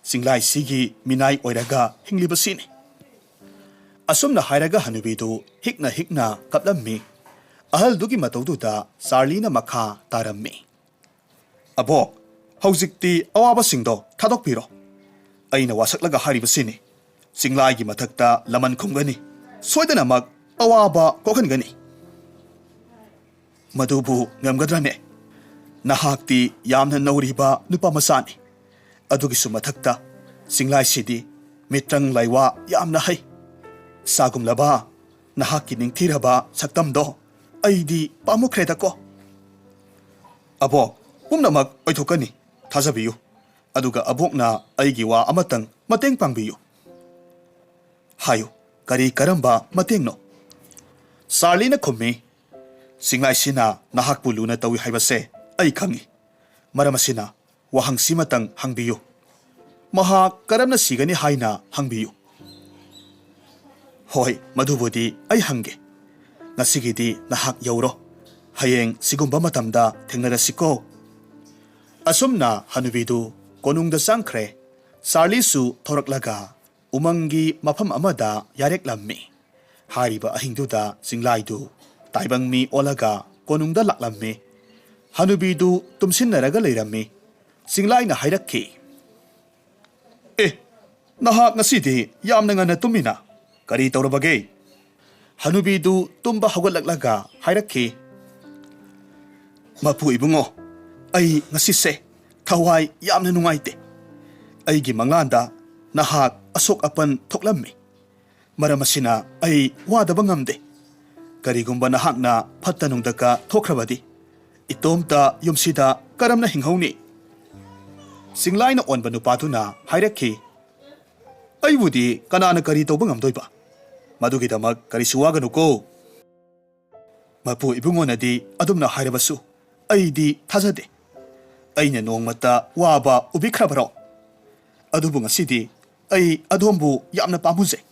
ꯆꯤꯡꯂꯥꯏꯁꯤꯒꯤ ꯃꯤꯅꯥꯏ ꯑꯣꯏꯔꯒ ꯍꯤꯡꯂꯤꯕꯁꯤꯅꯤ꯫" ꯑꯁꯨꯝꯅ ꯍꯥꯏꯔꯒ ꯍꯅꯨꯕꯤꯗꯨ ꯍꯤꯛꯅ ꯍꯤꯛꯅ ꯀꯞꯂꯝꯃꯤ꯫ ꯑꯍꯜꯗꯨꯒꯤ ꯃꯇꯧꯗꯨꯗ ꯆꯥꯔꯂꯤꯅ ꯃꯈꯥ ꯇꯥꯔꯝꯃꯤ, "ꯑꯕꯣꯛ, ꯍꯧꯖꯤꯛꯇꯤ ꯑꯋꯥꯕꯁꯤꯡꯗꯣ ꯊꯥꯗꯣꯛꯄꯤꯔꯣ꯫ ꯑꯩꯅ ꯋꯥꯁꯛꯂꯒ ꯍꯥꯏꯔꯤꯕꯁꯤꯅꯤ, ꯆꯤꯡꯂꯥꯏꯒꯤ ꯃꯊꯛꯇ ꯂꯃꯟ ꯈꯨꯝꯒꯅꯤ, ꯁꯣꯏꯗꯅꯃꯛ ꯑꯋꯥꯕ ꯀꯣꯛꯍꯟꯒꯅꯤ꯫" "ꯃꯗꯨꯕꯨ ꯉꯝꯒꯗ꯭ꯔꯅꯦ? ꯅꯍꯥꯛꯇꯤ ꯌꯥꯝꯅ ꯅꯧꯔꯤꯕ ꯅꯨꯄꯥ ꯃꯆꯥꯅꯤ꯫ ꯑꯗꯨꯒꯤꯁꯨ ꯃꯊꯛꯇ ꯆꯤꯡꯂꯥꯏꯁꯤꯗꯤ ꯃꯤꯇ꯭ꯔꯪ ꯂꯥꯏꯋꯥ ꯌꯥꯝꯅ ꯍꯩ꯫ ꯏꯆꯥꯒꯨꯝꯂꯕ ꯅꯍꯥꯛꯀꯤ ꯅꯤꯡꯊꯤꯔꯕ ꯁꯛꯇꯝꯗꯣ ꯑꯩꯗꯤ ꯄꯥꯝꯃꯨꯈ꯭ꯔꯦꯗꯀꯣ꯫" "ꯑꯕꯣꯛ, ꯄꯨꯝꯅꯃꯛ ꯑꯣꯏꯊꯣꯛꯀꯅꯤ꯫ ꯊꯥꯖꯕꯤꯌꯨ꯫ ꯑꯗꯨꯒ ꯑꯕꯣꯛꯅ ꯑꯩꯒꯤ ꯋꯥ ꯑꯃꯇꯪ ꯃꯇꯦꯡ ꯄꯥꯡꯕꯤꯌꯨ꯫" "ꯍꯥꯏꯌꯨ, ꯀꯔꯤ ꯀꯔꯝꯕ ꯃꯇꯦꯡꯅꯣ?" ꯆꯥꯔꯂꯤꯅ ꯈꯨꯝꯃꯤ, "ꯆꯤꯡꯂꯥꯏꯁꯤꯅ ꯅꯍꯥꯛꯄꯨ ꯂꯨꯅ ꯇꯧꯏ ꯍꯥꯏꯕꯁꯦ ꯑꯩ ꯈꯪꯏ꯫ ꯃꯔꯝ ꯑꯁꯤꯅ ꯋꯥꯍꯪꯁꯤꯃꯇꯪ ꯍꯪꯕꯤꯌꯨ꯫ ꯃꯍꯥꯛ ꯀꯔꯝꯅ ꯁꯤꯒꯅꯤ ꯍꯥꯏꯅ ꯍꯪꯕꯤꯌꯨ꯫" "ꯍꯣꯏ, ꯃꯗꯨꯕꯨꯗꯤ ꯑꯩ ꯍꯪꯒꯦ꯫ ꯉꯁꯤꯒꯤꯗꯤ ꯅꯍꯥꯛ ꯌꯧꯔꯣ꯫ ꯍꯌꯦꯡ ꯁꯤꯒꯨꯝꯕ ꯃꯇꯝꯗ ꯊꯦꯡꯅꯔꯁꯤꯀꯣ꯫" ꯑꯁꯨꯝꯅ ꯍꯅꯨꯕꯤꯗꯨ ꯀꯣꯅꯨꯡꯗ ꯆꯪꯈ꯭ꯔꯦ꯫ ꯆꯥꯔꯂꯤꯁꯨ ꯊꯣꯔꯛꯂꯒ ꯎꯃꯪꯒꯤ ꯃꯐꯝ ꯑꯃꯗ ꯌꯥꯔꯦꯛꯂꯝꯃꯤ꯫ ꯍꯥꯏꯔꯤꯕ ꯑꯍꯤꯡꯗꯨꯗ ꯆꯤꯡꯂꯥꯏꯗꯨ ꯇꯥꯏꯕꯪ ꯃꯤ ꯑꯣꯜꯂꯒ ꯀꯣꯅꯨꯡꯗ ꯂꯥꯛꯂꯝꯃꯤ꯫ ꯍꯅꯨꯕꯤꯗꯨ ꯇꯨꯝꯁꯤꯟꯅꯔꯒ ꯂꯩꯔꯝꯃꯤ꯫ ꯆꯤꯡꯂꯥꯏꯅ ꯍꯥꯏꯔꯛꯈꯤ, "ꯑꯦ, ꯅꯍꯥꯛ ꯉꯁꯤꯗꯤ ꯌꯥꯝꯅ ꯉꯟꯅ ꯇꯨꯝꯃꯤꯅ꯫ ꯀꯔꯤ ꯇꯧꯔꯕꯒꯦ?" ꯍꯅꯨꯕꯤꯗꯨ ꯇꯨꯝꯕ ꯍꯧꯒꯠꯂꯛꯂꯒ ꯍꯥꯏꯔꯛꯈꯤ, "ꯃꯄꯨ ꯏꯕꯨꯡꯉꯣ, ꯑꯩ ꯉꯁꯤꯁꯦ ꯊꯋꯥꯏ ꯌꯥꯝꯅ ꯅꯨꯡꯉꯥꯏꯇꯦ꯫ ꯑꯩꯒꯤ ꯃꯪꯂꯥꯟꯗ ꯅꯍꯥꯛ ꯑꯁꯣꯛ ꯑꯄꯟ ꯊꯣꯛꯂꯝꯃꯤ꯫ ꯃꯔꯝ ꯑꯁꯤꯅ ꯑꯩ ꯋꯥꯗꯕ ꯉꯝꯗꯦ꯫ ꯀꯔꯤꯒꯨꯝꯕ ꯅꯍꯥꯛꯅ ꯐꯠꯇ ꯅꯨꯡꯗ ꯊꯣꯛꯈ꯭ꯔꯕꯗꯤ ꯏꯇꯣꯝꯇ ꯌꯨꯝꯁꯤꯗ ꯀꯔꯝꯅ ꯍꯤꯡꯍꯧꯅꯤ?" ꯆꯤꯡꯂꯥꯏꯅ ꯑꯣꯟꯕ ꯅꯨꯄꯥꯗꯨꯅ ꯍꯥꯏꯔꯛꯈꯤ, "ꯑꯩꯕꯨꯗꯤ ꯀꯅꯥꯅ ꯀꯔꯤ ꯇꯧꯕ ꯉꯝꯗꯣꯏꯕ? ꯃꯗꯨꯒꯤꯗꯃꯛ ꯀꯔꯤꯁꯨ ꯋꯥꯒꯅꯨꯀꯣ꯫ ꯃꯄꯨ ꯏꯕꯨꯡꯉꯣꯅꯗꯤ ꯑꯗꯨꯝꯅ ꯍꯥꯏꯔꯕꯁꯨ ꯑꯩꯗꯤ ꯊꯥꯖꯗꯦ꯫ ꯑꯩꯅ ꯅꯣꯡꯃꯇ ꯋꯥꯕ ꯎꯕꯤꯈ꯭ꯔꯕꯔꯣ? ꯑꯗꯨꯕꯨ ꯉꯁꯤꯗꯤ ꯑꯩ ꯑꯗꯣꯝꯕꯨ ꯌꯥꯝꯅ ꯄꯥꯝꯃꯨꯖꯩ꯫"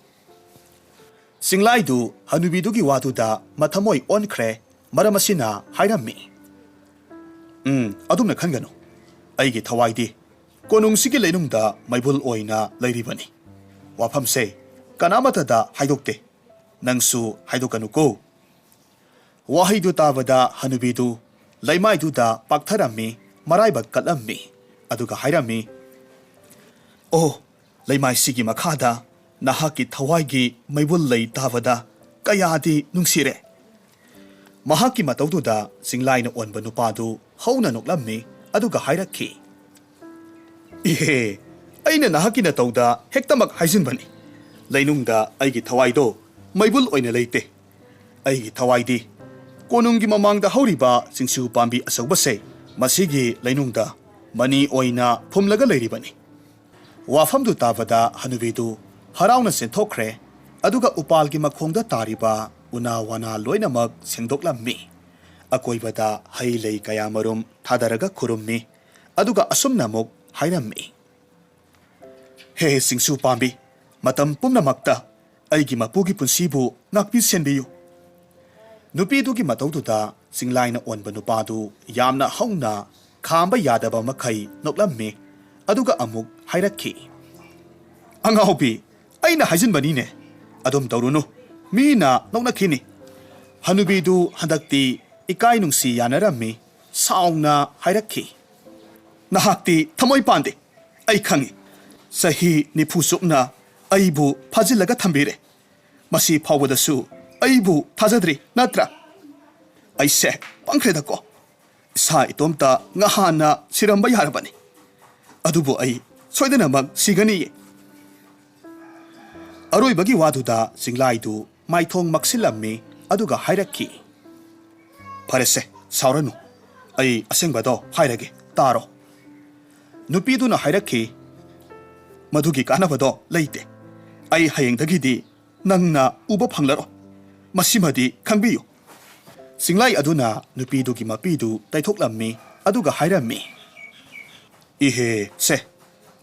ꯆꯤꯡꯂꯥꯏꯗꯨ ꯍꯅꯨꯕꯤꯗꯨꯒꯤ ꯋꯥꯗꯨꯗ ꯃꯊꯃꯣꯏ ꯑꯣꯟꯈ꯭ꯔꯦ꯫ ꯃꯔꯝ ꯑꯁꯤꯅ ꯍꯥꯏꯔꯝꯃꯤ, "ꯎꯝ, ꯑꯗꯨꯝꯅ ꯈꯟꯒꯅꯨ꯫ ꯑꯩꯒꯤ ꯊꯋꯥꯏꯗꯤ ꯀꯣꯅꯨꯡꯁꯤꯒꯤ ꯂꯩꯅꯨꯡꯗ ꯃꯩꯕꯨꯜ ꯑꯣꯏꯅ ꯂꯩꯔꯤꯕꯅꯤ꯫ ꯋꯥꯐꯝꯁꯦ ꯀꯅꯥꯃꯠꯇꯗ ꯍꯥꯏꯗꯣꯛꯇꯦ꯫ ꯅꯪꯁꯨ ꯍꯥꯏꯗꯣꯛꯀꯅꯨꯀꯣ꯫" ꯋꯥꯍꯩꯗꯨ ꯇꯥꯕꯗ ꯍꯅꯨꯕꯤꯗꯨ ꯂꯩꯃꯥꯏꯗꯨꯗ ꯄꯥꯛꯊꯔꯝꯃꯤ, ꯃꯔꯥꯏꯕꯛ ꯀꯠꯂꯝꯃꯤ, ꯑꯗꯨꯒ ꯍꯥꯏꯔꯝꯃꯤ, "ꯑꯣ, ꯂꯩꯃꯥꯏꯁꯤꯒꯤ ꯃꯈꯥꯗ ꯅꯍꯥꯛꯀꯤ ꯊꯋꯥꯏꯒꯤ ꯃꯩꯕꯨꯜ ꯂꯩ ꯇꯥꯕꯗ ꯀꯌꯥꯗꯤ ꯅꯨꯡꯁꯤꯔꯦ!" ꯃꯍꯥꯛꯀꯤ ꯃꯇꯧꯗꯨꯗ ꯆꯤꯡꯂꯥꯏꯅ ꯑꯣꯟꯕ ꯅꯨꯄꯥꯗꯨ ꯍꯧꯅ ꯅꯣꯛꯂꯝꯃꯤ, ꯑꯗꯨꯒ ꯍꯥꯏꯔꯛꯈꯤ, "ꯏꯍꯦ, ꯑꯩꯅ ꯅꯍꯥꯛꯀꯤ ꯅꯇꯧꯗ ꯍꯦꯛꯇꯃꯛ ꯍꯥꯏꯖꯤꯟꯕꯅꯤ꯫ ꯂꯩꯅꯨꯡꯗ ꯑꯩꯒꯤ ꯊꯋꯥꯏꯗꯣ ꯃꯩꯕꯨꯜ ꯑꯣꯏꯅ ꯂꯩꯇꯦ꯫ ꯑꯩꯒꯤ ꯊꯋꯥꯏꯗꯤ ꯀꯣꯅꯨꯡꯒꯤ ꯃꯃꯥꯡꯗ ꯍꯧꯔꯤꯕ ꯆꯤꯡꯁꯨ ꯄꯥꯝꯕꯤ ꯑꯆꯧꯕꯁꯦ ꯃꯁꯤꯒꯤ ꯂꯩꯅꯨꯡꯗ ꯃꯅꯤ ꯑꯣꯏꯅ ꯐꯨꯝꯂꯒ ꯂꯩꯔꯤꯕꯅꯤ꯫ ꯋꯥꯐꯝꯗꯨ ꯇꯥꯕꯗ ꯍꯅꯨꯕꯤꯗꯨ ꯍꯔꯥꯎꯅ ꯆꯦꯟꯊꯣꯛꯈ꯭ꯔꯦ, ꯑꯗꯨꯒ ꯎꯄꯥꯜꯒꯤ ꯃꯈꯣꯡꯗ ꯇꯥꯔꯤꯕ ꯎꯅꯥ ꯋꯥꯅꯥ ꯂꯣꯏꯅꯃꯛ ꯁꯦꯡꯗꯣꯛꯂꯝꯃꯤ꯫ ꯑꯀꯣꯏꯕꯗ ꯍꯩ ꯂꯩ ꯀꯌꯥꯃꯔꯨꯝ ꯊꯥꯗꯔꯒ ꯈꯨꯔꯨꯝꯃꯤ, ꯑꯗꯨꯒ ꯑꯁꯨꯝꯅ ꯑꯃꯨꯛ ꯍꯥꯏꯔꯝꯃꯤ, "ꯍꯦ ꯆꯤꯡꯁꯨ ꯄꯥꯝꯕꯤ, ꯃꯇꯝ ꯄꯨꯝꯅꯃꯛꯇ ꯑꯩꯒꯤ ꯃꯄꯨꯒꯤ ꯄꯨꯟꯁꯤꯕꯨ ꯉꯥꯛꯄꯤ ꯁꯦꯟꯕꯤꯌꯨ"꯫ ꯅꯨꯄꯤꯗꯨꯒꯤ ꯃꯇꯧꯗꯨꯗ ꯆꯤꯡꯂꯥꯏꯅ ꯑꯣꯟꯕ ꯅꯨꯄꯥꯗꯨ ꯌꯥꯝꯅ ꯍꯧꯅ, ꯈꯥꯝꯕ ꯌꯥꯗꯕ ꯃꯈꯩ ꯅꯣꯛꯂꯝꯃꯤ, ꯑꯗꯨꯒ ꯑꯃꯨꯛ ꯍꯥꯏꯔꯛꯈꯤ, "ꯑꯉꯥꯎꯕꯤ, ꯑꯩꯅ ꯍꯥꯏꯖꯤꯟꯕꯅꯤꯅꯦ꯫ ꯑꯗꯨꯝ ꯇꯧꯔꯨꯅꯨ, ꯃꯤꯅ ꯅꯣꯛꯅꯈꯤꯅꯤ"꯫ ꯍꯅꯨꯕꯤꯗꯨ ꯍꯟꯗꯛꯇꯤ ꯏꯀꯥꯏ ꯅꯨꯡꯁꯤ ꯌꯥꯅꯔꯝꯃꯤ, ꯁꯥꯎꯅ ꯍꯥꯏꯔꯛꯈꯤ, "ꯅꯍꯥꯛꯇꯤ ꯊꯃꯣꯏ ꯄꯥꯟꯗꯦ, ꯑꯩ ꯈꯪꯏ꯫ ꯆꯍꯤ ꯅꯤꯐꯨ ꯆꯨꯞꯅ ꯑꯩꯕꯨ ꯐꯥꯖꯤꯜꯂꯒ ꯊꯝꯕꯤꯔꯦ꯫ ꯃꯁꯤ ꯐꯥꯎꯕꯗꯁꯨ ꯑꯩꯕꯨ ꯊꯥꯖꯗ꯭ꯔꯤ ꯅꯠꯇ꯭ꯔꯥ? ꯑꯩꯁꯦ ꯄꯪꯈ꯭ꯔꯦꯗꯀꯣ꯫ ꯏꯁꯥ ꯏꯇꯣꯝꯇ ꯉꯍꯥꯟꯅ ꯁꯤꯔꯝꯕ ꯌꯥꯔꯕꯅꯤ꯫ ꯑꯗꯨꯕꯨ ꯑꯩ ꯁꯣꯏꯗꯅꯃꯛ ꯁꯤꯒꯅꯤꯌꯦ"꯫ ꯑꯔꯣꯏꯕꯒꯤ ꯋꯥꯗꯨꯗ ꯆꯤꯡꯂꯥꯏꯗꯨ ꯃꯥꯏꯊꯣꯡ ꯃꯛꯁꯤꯜꯂꯝꯃꯤ, ꯑꯗꯨꯒ ꯍꯥꯏꯔꯛꯈꯤ, "ꯐꯔꯦꯁꯦ, ꯁꯥꯎꯔꯅꯨ꯫ ꯑꯩ ꯑꯁꯦꯡꯕꯗꯣ ꯍꯥꯏꯔꯒꯦ, ꯇꯥꯔꯣ"꯫ ꯅꯨꯄꯤꯗꯨꯅ ꯍꯥꯏꯔꯛꯈꯤ, "ꯃꯗꯨꯒꯤ ꯀꯥꯟꯅꯕꯗꯣ ꯂꯩꯇꯦ꯫ ꯑꯩ ꯍꯌꯦꯡꯗꯒꯤꯗꯤ ꯅꯪꯅ ꯎꯕ ꯐꯪꯂꯔꯣꯏ꯫ ꯃꯁꯤꯃꯗꯤ ꯈꯪꯕꯤꯌꯨ"꯫ ꯆꯤꯡꯂꯥꯏ ꯑꯗꯨꯅ ꯅꯨꯄꯤꯗꯨꯒꯤ ꯃꯄꯤꯗꯨ ꯇꯩꯊꯣꯛꯂꯝꯃꯤ, ꯑꯗꯨꯒ ꯍꯥꯏꯔꯝꯃꯤ, "ꯏꯍꯦ, ꯁꯦ,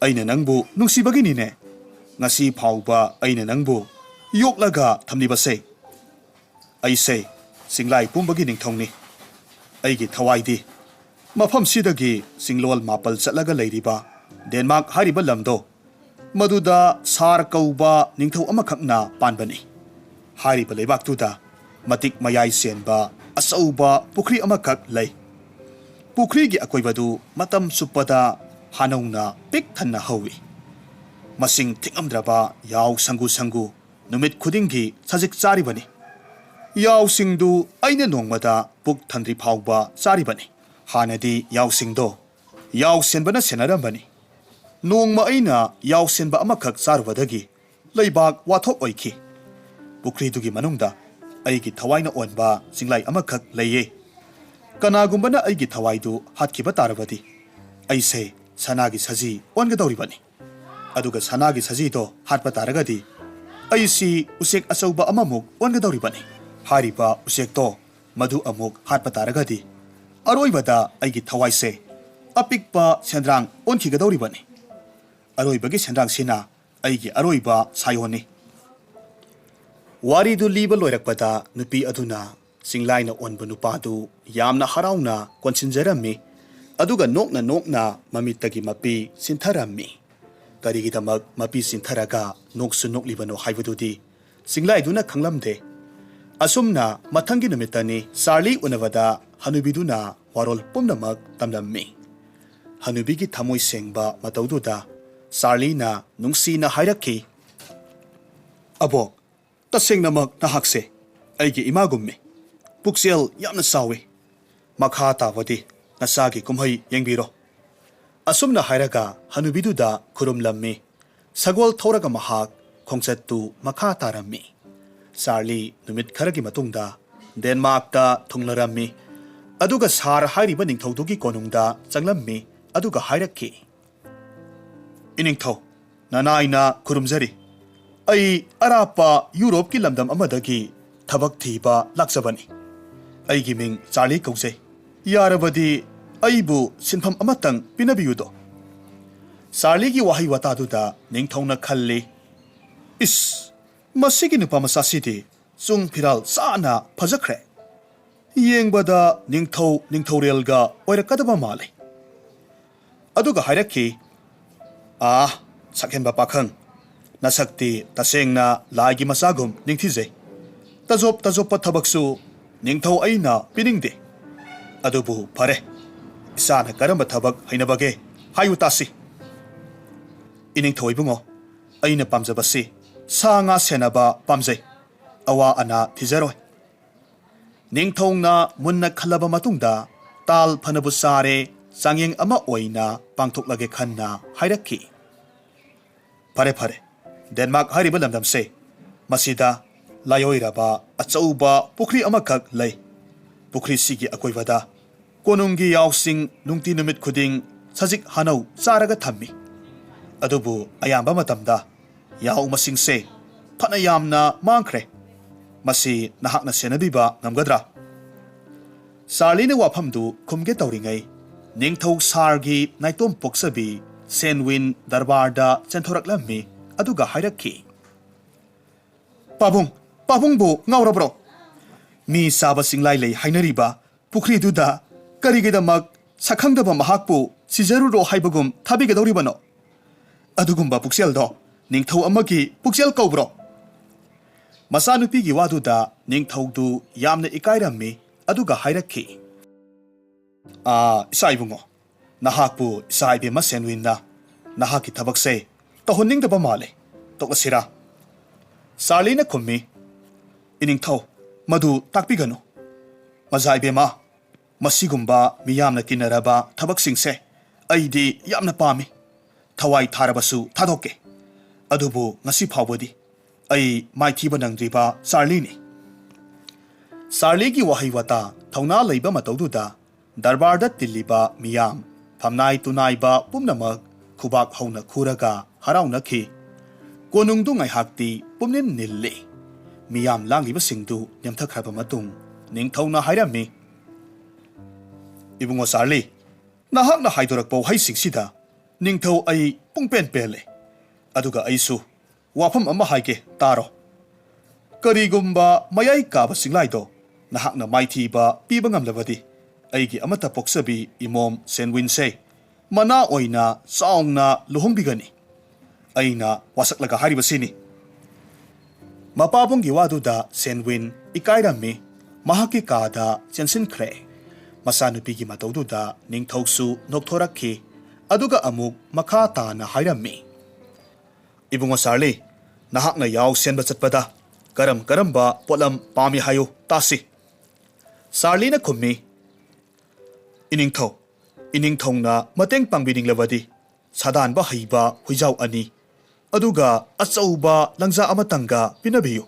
ꯑꯩꯅ ꯅꯪꯕꯨ ꯅꯨꯡꯁꯤꯕꯒꯤꯅꯤꯅꯦ꯫ ꯉꯁꯤ ꯐꯥꯎꯕ ꯑꯩꯅ ꯅꯪꯕꯨ ꯌꯣꯛꯂꯒ ꯊꯝꯂꯤꯕꯁꯦ꯫ ꯑꯩꯁꯦ ꯆꯤꯡꯂꯥꯏ ꯄꯨꯝꯕꯒꯤ ꯅꯤꯡꯊꯧꯅꯤ꯫ ꯑꯩꯒꯤ ꯊꯋꯥꯏꯗꯤ ꯃꯐꯝꯁꯤꯗꯒꯤ ꯆꯤꯡꯂꯣꯜ ꯃꯥꯄꯜ ꯆꯠꯂꯒ ꯂꯩꯔꯤꯕ ꯗꯦꯟꯃꯥꯔꯛ ꯍꯥꯏꯔꯤꯕ ꯂꯝꯗꯣ, ꯃꯗꯨꯗ ꯁꯥꯔ ꯀꯧꯕ ꯅꯤꯡꯊꯧ ꯑꯃꯈꯛꯅ ꯄꯥꯟꯕꯅꯤ꯫ ꯍꯥꯏꯔꯤꯕ ꯂꯩꯕꯥꯛꯇꯨꯗ ꯃꯇꯤꯛ ꯃꯌꯥꯏ ꯆꯦꯟꯕ ꯑꯆꯧꯕ ꯄꯨꯈ꯭ꯔꯤ ꯑꯃꯈꯛ ꯂꯩ꯫ ꯄꯨꯈ꯭ꯔꯤꯒꯤ ꯑꯀꯣꯏꯕꯗꯨ ꯃꯇꯝ ꯆꯨꯞꯄꯗ ꯍꯥꯅꯧꯅ ꯄꯤꯛ ꯊꯟꯅ ꯍꯧꯏ꯫ ꯃꯁꯤꯡ ꯊꯤꯉꯝꯗ꯭ꯔꯕ ꯌꯥꯎ ꯁꯪꯒꯨ ꯁꯪꯒꯨ ꯅꯨꯃꯤꯠ ꯈꯨꯗꯤꯡꯒꯤ ꯁꯖꯤꯛ ꯆꯥꯔꯤꯕꯅꯤ꯫ ꯌꯥꯎꯁꯤꯡꯗꯨ ꯑꯩꯅ ꯅꯣꯡꯃꯗ ꯄꯨꯛ ꯊꯟꯗ꯭ꯔꯤ ꯐꯥꯎꯕ ꯆꯥꯔꯤꯕꯅꯤ꯫ ꯍꯥꯟꯅꯗꯤ ꯌꯥꯎꯁꯤꯡꯗꯣ ꯌꯥꯎ ꯁꯦꯟꯕꯅ ꯁꯦꯟꯅꯔꯝꯕꯅꯤ꯫ ꯅꯣꯡꯃ ꯑꯩꯅ ꯌꯥꯎ ꯁꯦꯟꯕ ꯑꯃꯈꯛ ꯆꯥꯔꯨꯕꯗꯒꯤ ꯂꯩꯕꯥꯛ ꯋꯥꯊꯣꯛ ꯑꯣꯏꯈꯤ꯫ ꯄꯨꯈ꯭ꯔꯤꯗꯨꯒꯤ ꯃꯅꯨꯡꯗ ꯑꯩꯒꯤ ꯊꯋꯥꯏꯅ ꯑꯣꯟꯕ ꯆꯤꯡꯂꯥꯏ ꯑꯃꯈꯛ ꯂꯩꯌꯦ꯫ ꯀꯅꯥꯒꯨꯝꯕꯅ ꯑꯩꯒꯤ ꯊꯋꯥꯏꯗꯨ ꯍꯥꯠꯈꯤꯕ ꯇꯥꯔꯕꯗꯤ, ꯑꯩꯁꯦ ꯁꯅꯥꯒꯤ ꯁꯖꯤ ꯑꯣꯟꯒꯗꯧꯔꯤꯕꯅꯤ꯫ ꯑꯗꯨꯒ ꯁꯅꯥꯒꯤ ꯁꯖꯤꯗꯣ ꯍꯥꯠꯄ ꯇꯥꯔꯒꯗꯤ, ꯑꯩꯁꯤ ꯎꯆꯦꯛ ꯑꯆꯧꯕ ꯑꯃꯃꯨꯛ ꯑꯣꯟꯒꯗꯧꯔꯤꯕꯅꯤ꯫ ꯍꯥꯏꯔꯤꯕ ꯎꯆꯦꯛꯇꯣ ꯃꯗꯨ ꯑꯃꯨꯛ ꯍꯥꯠꯄ ꯇꯥꯔꯒꯗꯤ, ꯑꯔꯣꯏꯕꯗ ꯑꯩꯒꯤ ꯊꯋꯥꯏꯁꯦ ꯑꯄꯤꯛꯄ ꯁꯦꯟꯗ꯭ꯔꯥꯡ ꯑꯣꯟꯈꯤꯒꯗꯧꯔꯤꯕꯅꯤ꯫ ꯑꯔꯣꯏꯕꯒꯤ ꯁꯦꯟꯗ꯭ꯔꯥꯡꯁꯤꯅ ꯑꯩꯒꯤ ꯑꯔꯣꯏꯕ ꯁꯥꯏꯑꯣꯟꯅꯤ꯫ ꯋꯥꯔꯤꯗꯨ ꯂꯤꯕ ꯂꯣꯏꯔꯛꯄꯗ, ꯅꯨꯄꯤ ꯑꯗꯨꯅ ꯆꯤꯡꯂꯥꯏꯅ ꯑꯣꯟꯕ ꯅꯨꯄꯥꯗꯨ ꯌꯥꯝꯅ ꯍꯔꯥꯎꯅ ꯀꯣꯟꯁꯤꯟꯖꯔꯝꯃꯤ, ꯑꯗꯨꯒ ꯅꯣꯛꯅ ꯅꯣꯛꯅ ꯃꯃꯤꯠꯇꯒꯤ ꯃꯄꯤ ꯆꯤꯟꯊꯔꯝꯃꯤ꯫ ꯀꯔꯤꯒꯤꯗꯃꯛ ꯃꯄꯤ ꯆꯤꯟꯊꯔꯒ ꯅꯣꯛꯁꯨ ꯅꯣꯛꯂꯤꯕꯅꯣ ꯍꯥꯏꯕꯗꯨꯗꯤ ꯆꯤꯡꯂꯥꯏꯗꯨꯅ ꯈꯪꯂꯝꯗꯦ꯫ ꯑꯁꯨꯝꯅ ꯃꯊꯪꯒꯤ ꯅꯨꯃꯤꯠꯇꯅꯤ ꯆꯥꯔꯂꯤ ꯎꯅꯕꯗ ꯍꯅꯨꯕꯤꯗꯨꯅ ꯋꯥꯔꯣꯜ ꯄꯨꯝꯅꯃꯛ ꯇꯝꯂꯝꯃꯤ꯫ ꯍꯅꯨꯕꯤꯒꯤ ꯊꯃꯣꯏ ꯁꯦꯡꯕ ꯃꯇꯧꯗꯨꯗ ꯆꯥꯔꯂꯤꯅ ꯅꯨꯡꯁꯤꯅ ꯍꯥꯏꯔꯛꯈꯤ, "ꯑꯕꯣꯛ, ꯇꯁꯦꯡꯅꯃꯛ ꯅꯍꯥꯛꯁꯦ ꯑꯩꯒꯤ ꯏꯃꯥꯒꯨꯝꯃꯤ꯫ ꯄꯨꯛꯆꯦꯜ ꯌꯥꯝꯅ ꯆꯥꯎꯏ꯫ ꯃꯈꯥ ꯇꯥꯕꯗꯤ ꯅꯆꯥꯒꯤ ꯀꯨꯝꯍꯩ ꯌꯦꯡꯕꯤꯔꯣ꯫" ꯑꯁꯨꯝꯅ ꯍꯥꯏꯔꯒ ꯍꯅꯨꯕꯤꯗꯨꯗ ꯈꯨꯔꯨꯝꯂꯝꯃꯤ꯫ ꯁꯒꯣꯜ ꯊꯧꯔꯒ ꯃꯍꯥꯛ ꯈꯣꯡꯆꯠꯇꯨ ꯃꯈꯥ ꯇꯥꯔꯝꯃꯤ꯫ ꯆꯥꯔꯂꯤ ꯅꯨꯃꯤꯠ ꯈꯔꯒꯤ ꯃꯇꯨꯡꯗ ꯗꯦꯟꯃꯥꯔꯛꯇ ꯊꯨꯡꯂꯔꯝꯃꯤ, ꯑꯗꯨꯒ ꯁꯥꯔ ꯍꯥꯏꯔꯤꯕ ꯅꯤꯡꯊꯧꯗꯨꯒꯤ ꯀꯣꯅꯨꯡꯗ ꯆꯪꯂꯝꯃꯤ, ꯑꯗꯨꯒ ꯍꯥꯏꯔꯛꯈꯤ, "ꯏꯅꯤꯡꯊꯧ, ꯅꯅꯥꯏꯅ ꯈꯨꯔꯨꯝꯖꯔꯤ꯫ ꯑꯩ ꯑꯔꯥꯞꯄ ꯌꯨꯔꯣꯞꯀꯤ ꯂꯝꯗꯝ ꯑꯃꯗꯒꯤ ꯊꯕꯛ ꯊꯤꯕ ꯂꯥꯛꯆꯕꯅꯤ꯫ ꯑꯩꯒꯤ ꯃꯤꯡ ꯆꯥꯔꯂꯤ ꯀꯧꯖꯩ꯫ ꯌꯥꯔꯕꯗꯤ ꯑꯩꯕꯨ ꯁꯤꯟꯐꯝ ꯑꯃꯇꯪ ꯄꯤꯅꯕꯤꯌꯨꯗꯣ꯫" ꯆꯥꯔꯂꯤꯒꯤ ꯋꯥꯍꯩ ꯋꯥꯇꯥꯗꯨꯗ ꯅꯤꯡꯊꯧꯅ ꯈꯜꯂꯤ, "ꯏꯁ, ꯃꯁꯤꯒꯤ ꯅꯨꯄꯥ ꯃꯆꯥꯁꯤꯗꯤ ꯆꯨꯡ ꯐꯤꯔꯥꯜ ꯆꯥꯅ ꯐꯖꯈ꯭ꯔꯦ꯫ ꯌꯦꯡꯕꯗ ꯅꯤꯡꯊꯧ ꯅꯤꯡꯊꯧꯔꯦꯜꯒ ꯑꯣꯏꯔꯛꯀꯗꯕ ꯃꯥꯜꯂꯤ꯫" ꯑꯗꯨꯒ ꯍꯥꯏꯔꯛꯈꯤ, "ꯑꯥ, ꯁꯛꯍꯦꯟꯕ ꯄꯥꯈꯪ, ꯅꯁꯛꯇꯤ ꯇꯁꯦꯡꯅ ꯂꯥꯏꯒꯤ ꯃꯆꯥꯒꯨꯝ ꯅꯤꯡꯊꯤꯖꯩ꯫ ꯇꯖꯣꯞ ꯇꯖꯣꯞꯄ ꯊꯕꯛꯁꯨ ꯅꯤꯡꯊꯧ ꯑꯩꯅ ꯄꯤꯅꯤꯡꯗꯦ꯫ ꯑꯗꯨꯕꯨ ꯐꯔꯦ, ꯏꯆꯥꯅ ꯀꯔꯝꯕ ꯊꯕꯛ ꯍꯩꯅꯕꯒꯦ ꯍꯥꯏꯌꯨ ꯇꯥꯁꯤ꯫" "ꯏꯅꯤꯡꯊꯧ ꯏꯕꯨꯡꯉꯣ, ꯑꯩꯅ ꯄꯥꯝꯖꯕꯁꯤ ꯁꯥ ꯉꯥ ꯁꯦꯟꯅꯕ ꯄꯥꯝꯖꯩ꯫ ꯑꯋꯥ ꯑꯅꯥ ꯊꯤꯖꯔꯣꯏ꯫" ꯅꯤꯡꯊꯧꯅ ꯃꯨꯟꯅ ꯈꯜꯂꯕ ꯃꯇꯨꯡꯗ, "ꯇꯥꯜ ꯐꯅꯕꯨ ꯆꯥꯔꯦ, ꯆꯥꯡꯌꯦꯡ ꯑꯃ ꯑꯣꯏꯅ ꯄꯥꯡꯊꯣꯛꯂꯒꯦ" ꯈꯟꯅ ꯍꯥꯏꯔꯛꯈꯤ꯫ "ꯐꯔꯦ, ꯐꯔꯦ꯫ ꯗꯦꯟꯃꯥꯔꯛ ꯍꯥꯏꯔꯤꯕ ꯂꯝꯗꯝꯁꯦ, ꯃꯁꯤꯗ ꯂꯥꯏꯑꯣꯏꯔꯕ ꯑꯆꯧꯕ ꯄꯨꯈ꯭ꯔꯤ ꯑꯃꯈꯛ ꯂꯩ꯫ ꯄꯨꯈ꯭ꯔꯤꯁꯤꯒꯤ ꯑꯀꯣꯏꯕꯗ ꯀꯣꯅꯨꯡꯒꯤ ꯌꯥꯎꯁꯤꯡ ꯅꯨꯡꯇꯤ ꯅꯨꯃꯤꯠ ꯈꯨꯗꯤꯡ ꯁꯖꯤꯛ ꯍꯥꯅꯧ ꯆꯥꯔꯒ ꯊꯝꯃꯤ꯫ ꯑꯗꯨꯕꯨ ꯑꯌꯥꯝꯕ ꯃꯇꯝꯗ ꯌꯥꯎ ꯃꯁꯤꯡꯁꯦ ꯐꯅ ꯌꯥꯝꯅ ꯃꯥꯡꯈ꯭ꯔꯦ꯫ ꯃꯁꯤ ꯅꯍꯥꯛꯅ ꯁꯦꯟꯅꯕꯤꯕ ꯉꯝꯒꯗ꯭ꯔꯥ? ꯆꯥꯔꯂꯤꯅ ꯋꯥꯐꯝꯗꯨ ꯈꯨꯝꯒꯦ ꯇꯧꯔꯤꯉꯩ, ꯅꯤꯡꯊꯧ ꯁꯥꯔꯒꯤ ꯅꯥꯏꯇꯣꯝ ꯄꯣꯛꯆꯕꯤ ꯁꯦꯟꯋꯤꯟ ꯗꯔꯕꯥꯔꯗ ꯆꯦꯟꯊꯣꯔꯛꯂꯝꯃꯤ, ꯑꯗꯨꯒ ꯍꯥꯏꯔꯛꯈꯤ, "ꯄꯥꯕꯨꯡ, ꯄꯥꯕꯨꯡꯕꯨ ꯉꯥꯎꯔꯕ꯭ꯔꯣ? ꯃꯤ ꯆꯥꯕ ꯆꯤꯡꯂꯥꯏ ꯂꯩ ꯍꯥꯏꯅꯔꯤꯕ ꯄꯨꯈ꯭ꯔꯤꯗꯨꯗ ꯀꯔꯤꯒꯤꯗꯃꯛ ꯁꯛꯈꯪꯗꯕ ꯃꯍꯥꯛꯄꯨ ꯁꯤꯖꯔꯨꯔꯣ ꯍꯥꯏꯕꯒꯨꯝ ꯊꯥꯕꯤꯒꯗꯧꯔꯤꯕꯅꯣ? ꯑꯗꯨꯒꯨꯝꯕ ꯄꯨꯛꯆꯦꯜꯗꯣ ꯅꯤꯡꯊꯧ ꯑꯃꯒꯤ ꯄꯨꯛꯆꯦꯜ ꯀꯧꯕ꯭ꯔꯣ?" ꯃꯆꯥꯅꯨꯄꯤꯒꯤ ꯋꯥꯗꯨꯗ ꯅꯤꯡꯊꯧꯗꯨ ꯌꯥꯝꯅ ꯏꯀꯥꯏꯔꯝꯃꯤ, ꯑꯗꯨꯒ ꯍꯥꯏꯔꯛꯈꯤ, "ꯑꯥ, ꯏꯆꯥ ꯏꯕꯨꯡꯉꯣ, ꯅꯍꯥꯛꯄꯨ ꯏꯆꯥ ꯏꯕꯦꯝꯃ ꯁꯦꯟꯋꯤꯟꯅ ꯅꯍꯥꯛꯀꯤ ꯊꯕꯛꯁꯦ ꯇꯧꯍꯟꯅꯤꯡꯗꯕ ꯃꯥꯜꯂꯦ꯫ ꯇꯣꯛꯂꯁꯤꯔꯥ?" ꯆꯥꯔꯂꯤꯅ ꯈꯨꯝꯃꯤ, "ꯏꯅꯤꯡꯊꯧ, ꯃꯗꯨ ꯇꯥꯛꯄꯤꯒꯅꯨ꯫ ꯃꯖꯥ ꯏꯕꯦꯝꯃ, ꯃꯁꯤꯒꯨꯝꯕ ꯃꯤꯌꯥꯝꯅ ꯇꯤꯟꯅꯔꯕ ꯊꯕꯛꯁꯤꯡꯁꯦ ꯑꯩꯗꯤ ꯌꯥꯝꯅ ꯄꯥꯝꯃꯤ꯫ ꯊꯋꯥꯏ ꯊꯥꯔꯕꯁꯨ ꯊꯥꯗꯣꯛꯀꯦ꯫ ꯑꯗꯨꯕꯨ ꯉꯁꯤ ꯐꯥꯎꯕꯗꯤ ꯑꯩ ꯃꯥꯏꯊꯤꯕ ꯅꯪꯗ꯭ꯔꯤꯕ ꯆꯥꯔꯂꯤꯅꯤ꯫" ꯆꯥꯔꯂꯤꯒꯤ ꯋꯥꯍꯩ ꯋꯥꯇꯥ ꯊꯧꯅꯥ ꯂꯩꯕ ꯃꯇꯧꯗꯨꯗ ꯗꯔꯕꯥꯔꯗ ꯇꯤꯜꯂꯤꯕ ꯃꯤꯌꯥꯝ, ꯐꯝꯅꯥꯏ ꯇꯨꯅꯥꯏꯕ ꯄꯨꯝꯅꯃꯛ ꯈꯨꯕꯥꯛ ꯍꯧꯅ ꯈꯨꯔꯒ ꯍꯔꯥꯎꯅꯈꯤ꯫ ꯀꯣꯅꯨꯡꯗꯨ ꯉꯥꯏꯍꯥꯛꯇꯤ ꯄꯨꯝꯅꯤꯜ ꯅꯤꯜꯂꯤ꯫ ꯃꯤꯌꯥꯝ ꯂꯥꯡꯂꯤꯕꯁꯤꯡꯗꯨ ꯅꯦꯝꯊꯈ꯭ꯔꯕ ꯃꯇꯨꯡ ꯅꯤꯡꯊꯧꯅ ꯍꯥꯏꯔꯝꯃꯤ, "ꯏꯕꯨꯡꯉꯣ ꯆꯥꯔꯂꯤ, ꯅꯍꯥꯛꯅ ꯍꯥꯏꯗꯣꯔꯛꯄ ꯋꯥꯍꯩꯁꯤꯡꯁꯤꯗ ꯅꯤꯡꯊꯧ ꯑꯩ ꯄꯨꯡꯄꯦꯟ ꯄꯦꯜꯂꯦ꯫ ꯑꯗꯨꯒ ꯑꯩꯁꯨ ꯋꯥꯐꯝ ꯑꯃ ꯍꯥꯏꯒꯦ ꯇꯥꯔꯣ꯫ ꯀꯔꯤꯒꯨꯝꯕ ꯃꯌꯥꯏ ꯀꯥꯕ ꯆꯤꯡꯂꯥꯏꯗꯣ ꯅꯍꯥꯛꯅ ꯃꯥꯏꯊꯤꯕ ꯄꯤꯕ ꯉꯝꯂꯕꯗꯤ ꯑꯩꯒꯤ ꯑꯃꯠꯇ ꯄꯣꯛꯆꯕꯤ ꯏꯃꯣꯝ ꯁꯦꯟꯋꯤꯟꯁꯦ ꯃꯅꯥ ꯑꯣꯏꯅ ꯆꯥꯎꯅ ꯂꯨꯍꯣꯡꯕꯤꯒꯅꯤ꯫" ꯑꯩꯅ ꯋꯥꯁꯛꯂꯒ ꯍꯥꯏꯔꯤꯕꯁꯤꯅꯤ꯫ ꯃꯄꯥꯕꯨꯡꯒꯤ ꯋꯥꯗꯨꯗ ꯁꯦꯟꯋꯤꯟ ꯏꯀꯥꯏꯔꯝꯃꯤ꯫ ꯃꯍꯥꯛꯀꯤ ꯀꯥꯗ ꯆꯦꯟꯁꯤꯟꯈ꯭ꯔꯦ꯫ ꯃꯆꯥꯅꯨꯄꯤꯒꯤ ꯃꯇꯧꯗꯨꯗ ꯅꯤꯡꯊꯧꯁꯨ ꯅꯣꯛꯊꯣꯔꯛꯈꯤ꯫ ꯑꯗꯨꯒ ꯑꯃꯨꯛ ꯃꯈꯥ ꯇꯥꯅ ꯍꯥꯏꯔꯝꯃꯤ, "ꯏꯕꯨꯡꯉꯣ ꯆꯥꯔꯂꯤ, ꯅꯍꯥꯛꯅ ꯌꯥꯎ ꯁꯦꯟꯕ ꯆꯠꯄꯗ ꯀꯔꯝ ꯀꯔꯝꯕ ꯄꯣꯠꯂꯝ ꯄꯥꯝꯃꯤ ꯍꯥꯏꯌꯨ ꯇꯥꯁꯤ꯫" ꯆꯥꯔꯂꯤꯅ ꯈꯨꯝꯃꯤ, "ꯏꯅꯤꯡꯊꯧ, ꯏꯅꯤꯡꯊꯧꯅ ꯃꯇꯦꯡ ꯄꯥꯡꯕꯤꯅꯤꯡꯂꯕꯗꯤ ꯁꯥꯗꯥꯟꯕ ꯍꯩꯕ ꯍꯨꯏꯖꯥꯎ ꯑꯅꯤ, ꯑꯗꯨꯒ ꯑꯆꯧꯕ ꯂꯪꯖꯥ ꯑꯃꯇꯪꯒ ꯄꯤꯅꯕꯤꯌꯨ꯫"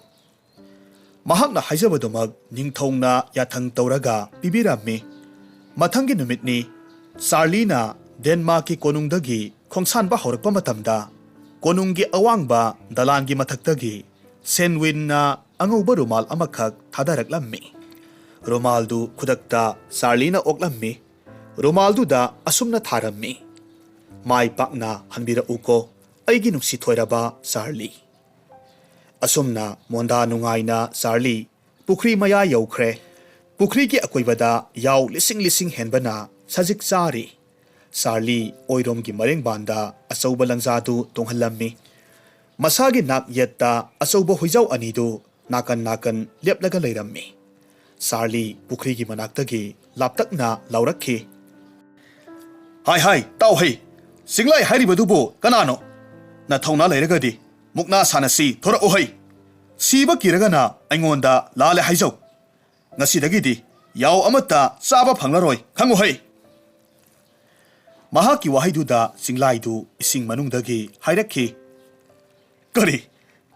ꯃꯍꯥꯛꯅ ꯍꯥꯏꯖꯕꯗꯨꯃꯛ ꯅꯤꯡꯊꯧꯅ ꯌꯥꯊꯪ ꯇꯧꯔꯒ ꯄꯤꯕꯤꯔꯝꯃꯤ꯫ ꯃꯊꯪꯒꯤ ꯅꯨꯃꯤꯠꯅꯤ꯫ ꯆꯥꯔꯂꯤꯅ ꯗꯦꯟꯃꯥꯔꯛꯀꯤ ꯀꯣꯅꯨꯡꯗꯒꯤ ꯈꯣꯡꯁꯥꯟꯕ ꯍꯧꯔꯛꯄ ꯃꯇꯝꯗ, ꯀꯣꯅꯨꯡꯒꯤ ꯑꯋꯥꯡꯕ ꯗꯂꯥꯟꯒꯤ ꯃꯊꯛꯇꯒꯤ ꯁꯦꯟꯋꯤꯟꯅ ꯑꯉꯧꯕ ꯔꯨꯃꯥꯜ ꯑꯃꯈꯛ ꯊꯥꯗꯔꯛꯂꯝꯃꯤ꯫ ꯔꯨꯃꯥꯜꯗꯨ ꯈꯨꯗꯛꯇ ꯆꯥꯔꯂꯤꯅ ꯑꯣꯛꯂꯝꯃꯤ꯫ ꯔꯨꯃꯥꯜꯗꯨꯗ ꯑꯁꯨꯝꯅ ꯊꯥꯔꯝꯃꯤ: "ꯃꯥꯏ ꯄꯥꯛꯅ ꯍꯟꯕꯤꯔꯛꯎꯀꯣ, ꯑꯩꯒꯤ ꯅꯨꯡꯁꯤ ꯊꯣꯏꯔꯕ ꯆꯥꯔꯂꯤ"꯫ ꯑꯁꯨꯝꯅ ꯃꯣꯟꯗꯥ ꯅꯨꯡꯉꯥꯏꯅ ꯆꯥꯔꯂꯤ ꯄꯨꯈ꯭ꯔꯤ ꯃꯌꯥ ꯌꯧꯈ꯭ꯔꯦ꯫ ꯄꯨꯈ꯭ꯔꯤꯒꯤ ꯑꯀꯣꯏꯕꯗ ꯌꯥꯎ ꯂꯤꯁꯤꯡ ꯂꯤꯁꯤꯡ ꯍꯦꯟꯕꯅ ꯁꯖꯤꯛ ꯆꯥꯔꯤ꯫ ꯆꯥꯔꯂꯤ ꯑꯣꯏꯔꯣꯝꯒꯤ ꯃꯔꯦꯡꯕꯥꯟꯗ ꯑꯆꯧꯕ ꯂꯪꯖꯥꯗꯨ ꯇꯣꯡꯍꯜꯂꯝꯃꯤ꯫ ꯃꯁꯥꯒꯤ ꯅꯥꯛ ꯌꯦꯠꯇ ꯑꯆꯧꯕ ꯍꯨꯏꯖꯥꯎ ꯑꯅꯤꯗꯨ ꯅꯥꯀꯟ ꯅꯥꯀꯟ ꯂꯦꯞꯂꯒ ꯂꯩꯔꯝꯃꯤ꯫ ꯆꯥꯔꯂꯤ ꯄꯨꯈ꯭ꯔꯤꯒꯤ ꯃꯅꯥꯛꯇꯒꯤ ꯂꯥꯞꯇꯛꯅ ꯂꯥꯎꯔꯛꯈꯤ: "ꯍꯥꯏ ꯍꯥꯏ, ꯇꯥꯎ ꯍꯩ, ꯆꯤꯡꯂꯥꯏ ꯍꯥꯏꯔꯤꯕꯗꯨꯕꯨ ꯀꯅꯥꯅꯣ? ꯅꯊꯧꯅꯥ ꯂꯩꯔꯒꯗꯤ ꯃꯨꯛꯅꯥ ꯁꯥꯟꯅꯁꯤ, ꯊꯣꯔꯛꯎ ꯍꯩ꯫ ꯁꯤꯕ ꯀꯤꯔꯒꯅ ꯑꯩꯉꯣꯟꯗ ꯂꯥꯜꯂꯦ ꯍꯥꯏꯖꯧ꯫ ꯉꯁꯤꯗꯒꯤꯗꯤ ꯌꯥꯎ ꯑꯃꯠꯇ ꯆꯥꯕ ꯐꯪꯂꯔꯣꯏ, ꯈꯪꯉꯨ ꯍꯩ"꯫ ꯃꯍꯥꯛꯀꯤ ꯋꯥꯍꯩꯗꯨꯗ ꯆꯤꯡꯂꯥꯏꯗꯨ ꯏꯁꯤꯡ ꯃꯅꯨꯡꯗꯒꯤ ꯍꯥꯏꯔꯛꯈꯤ: "ꯀꯔꯤ?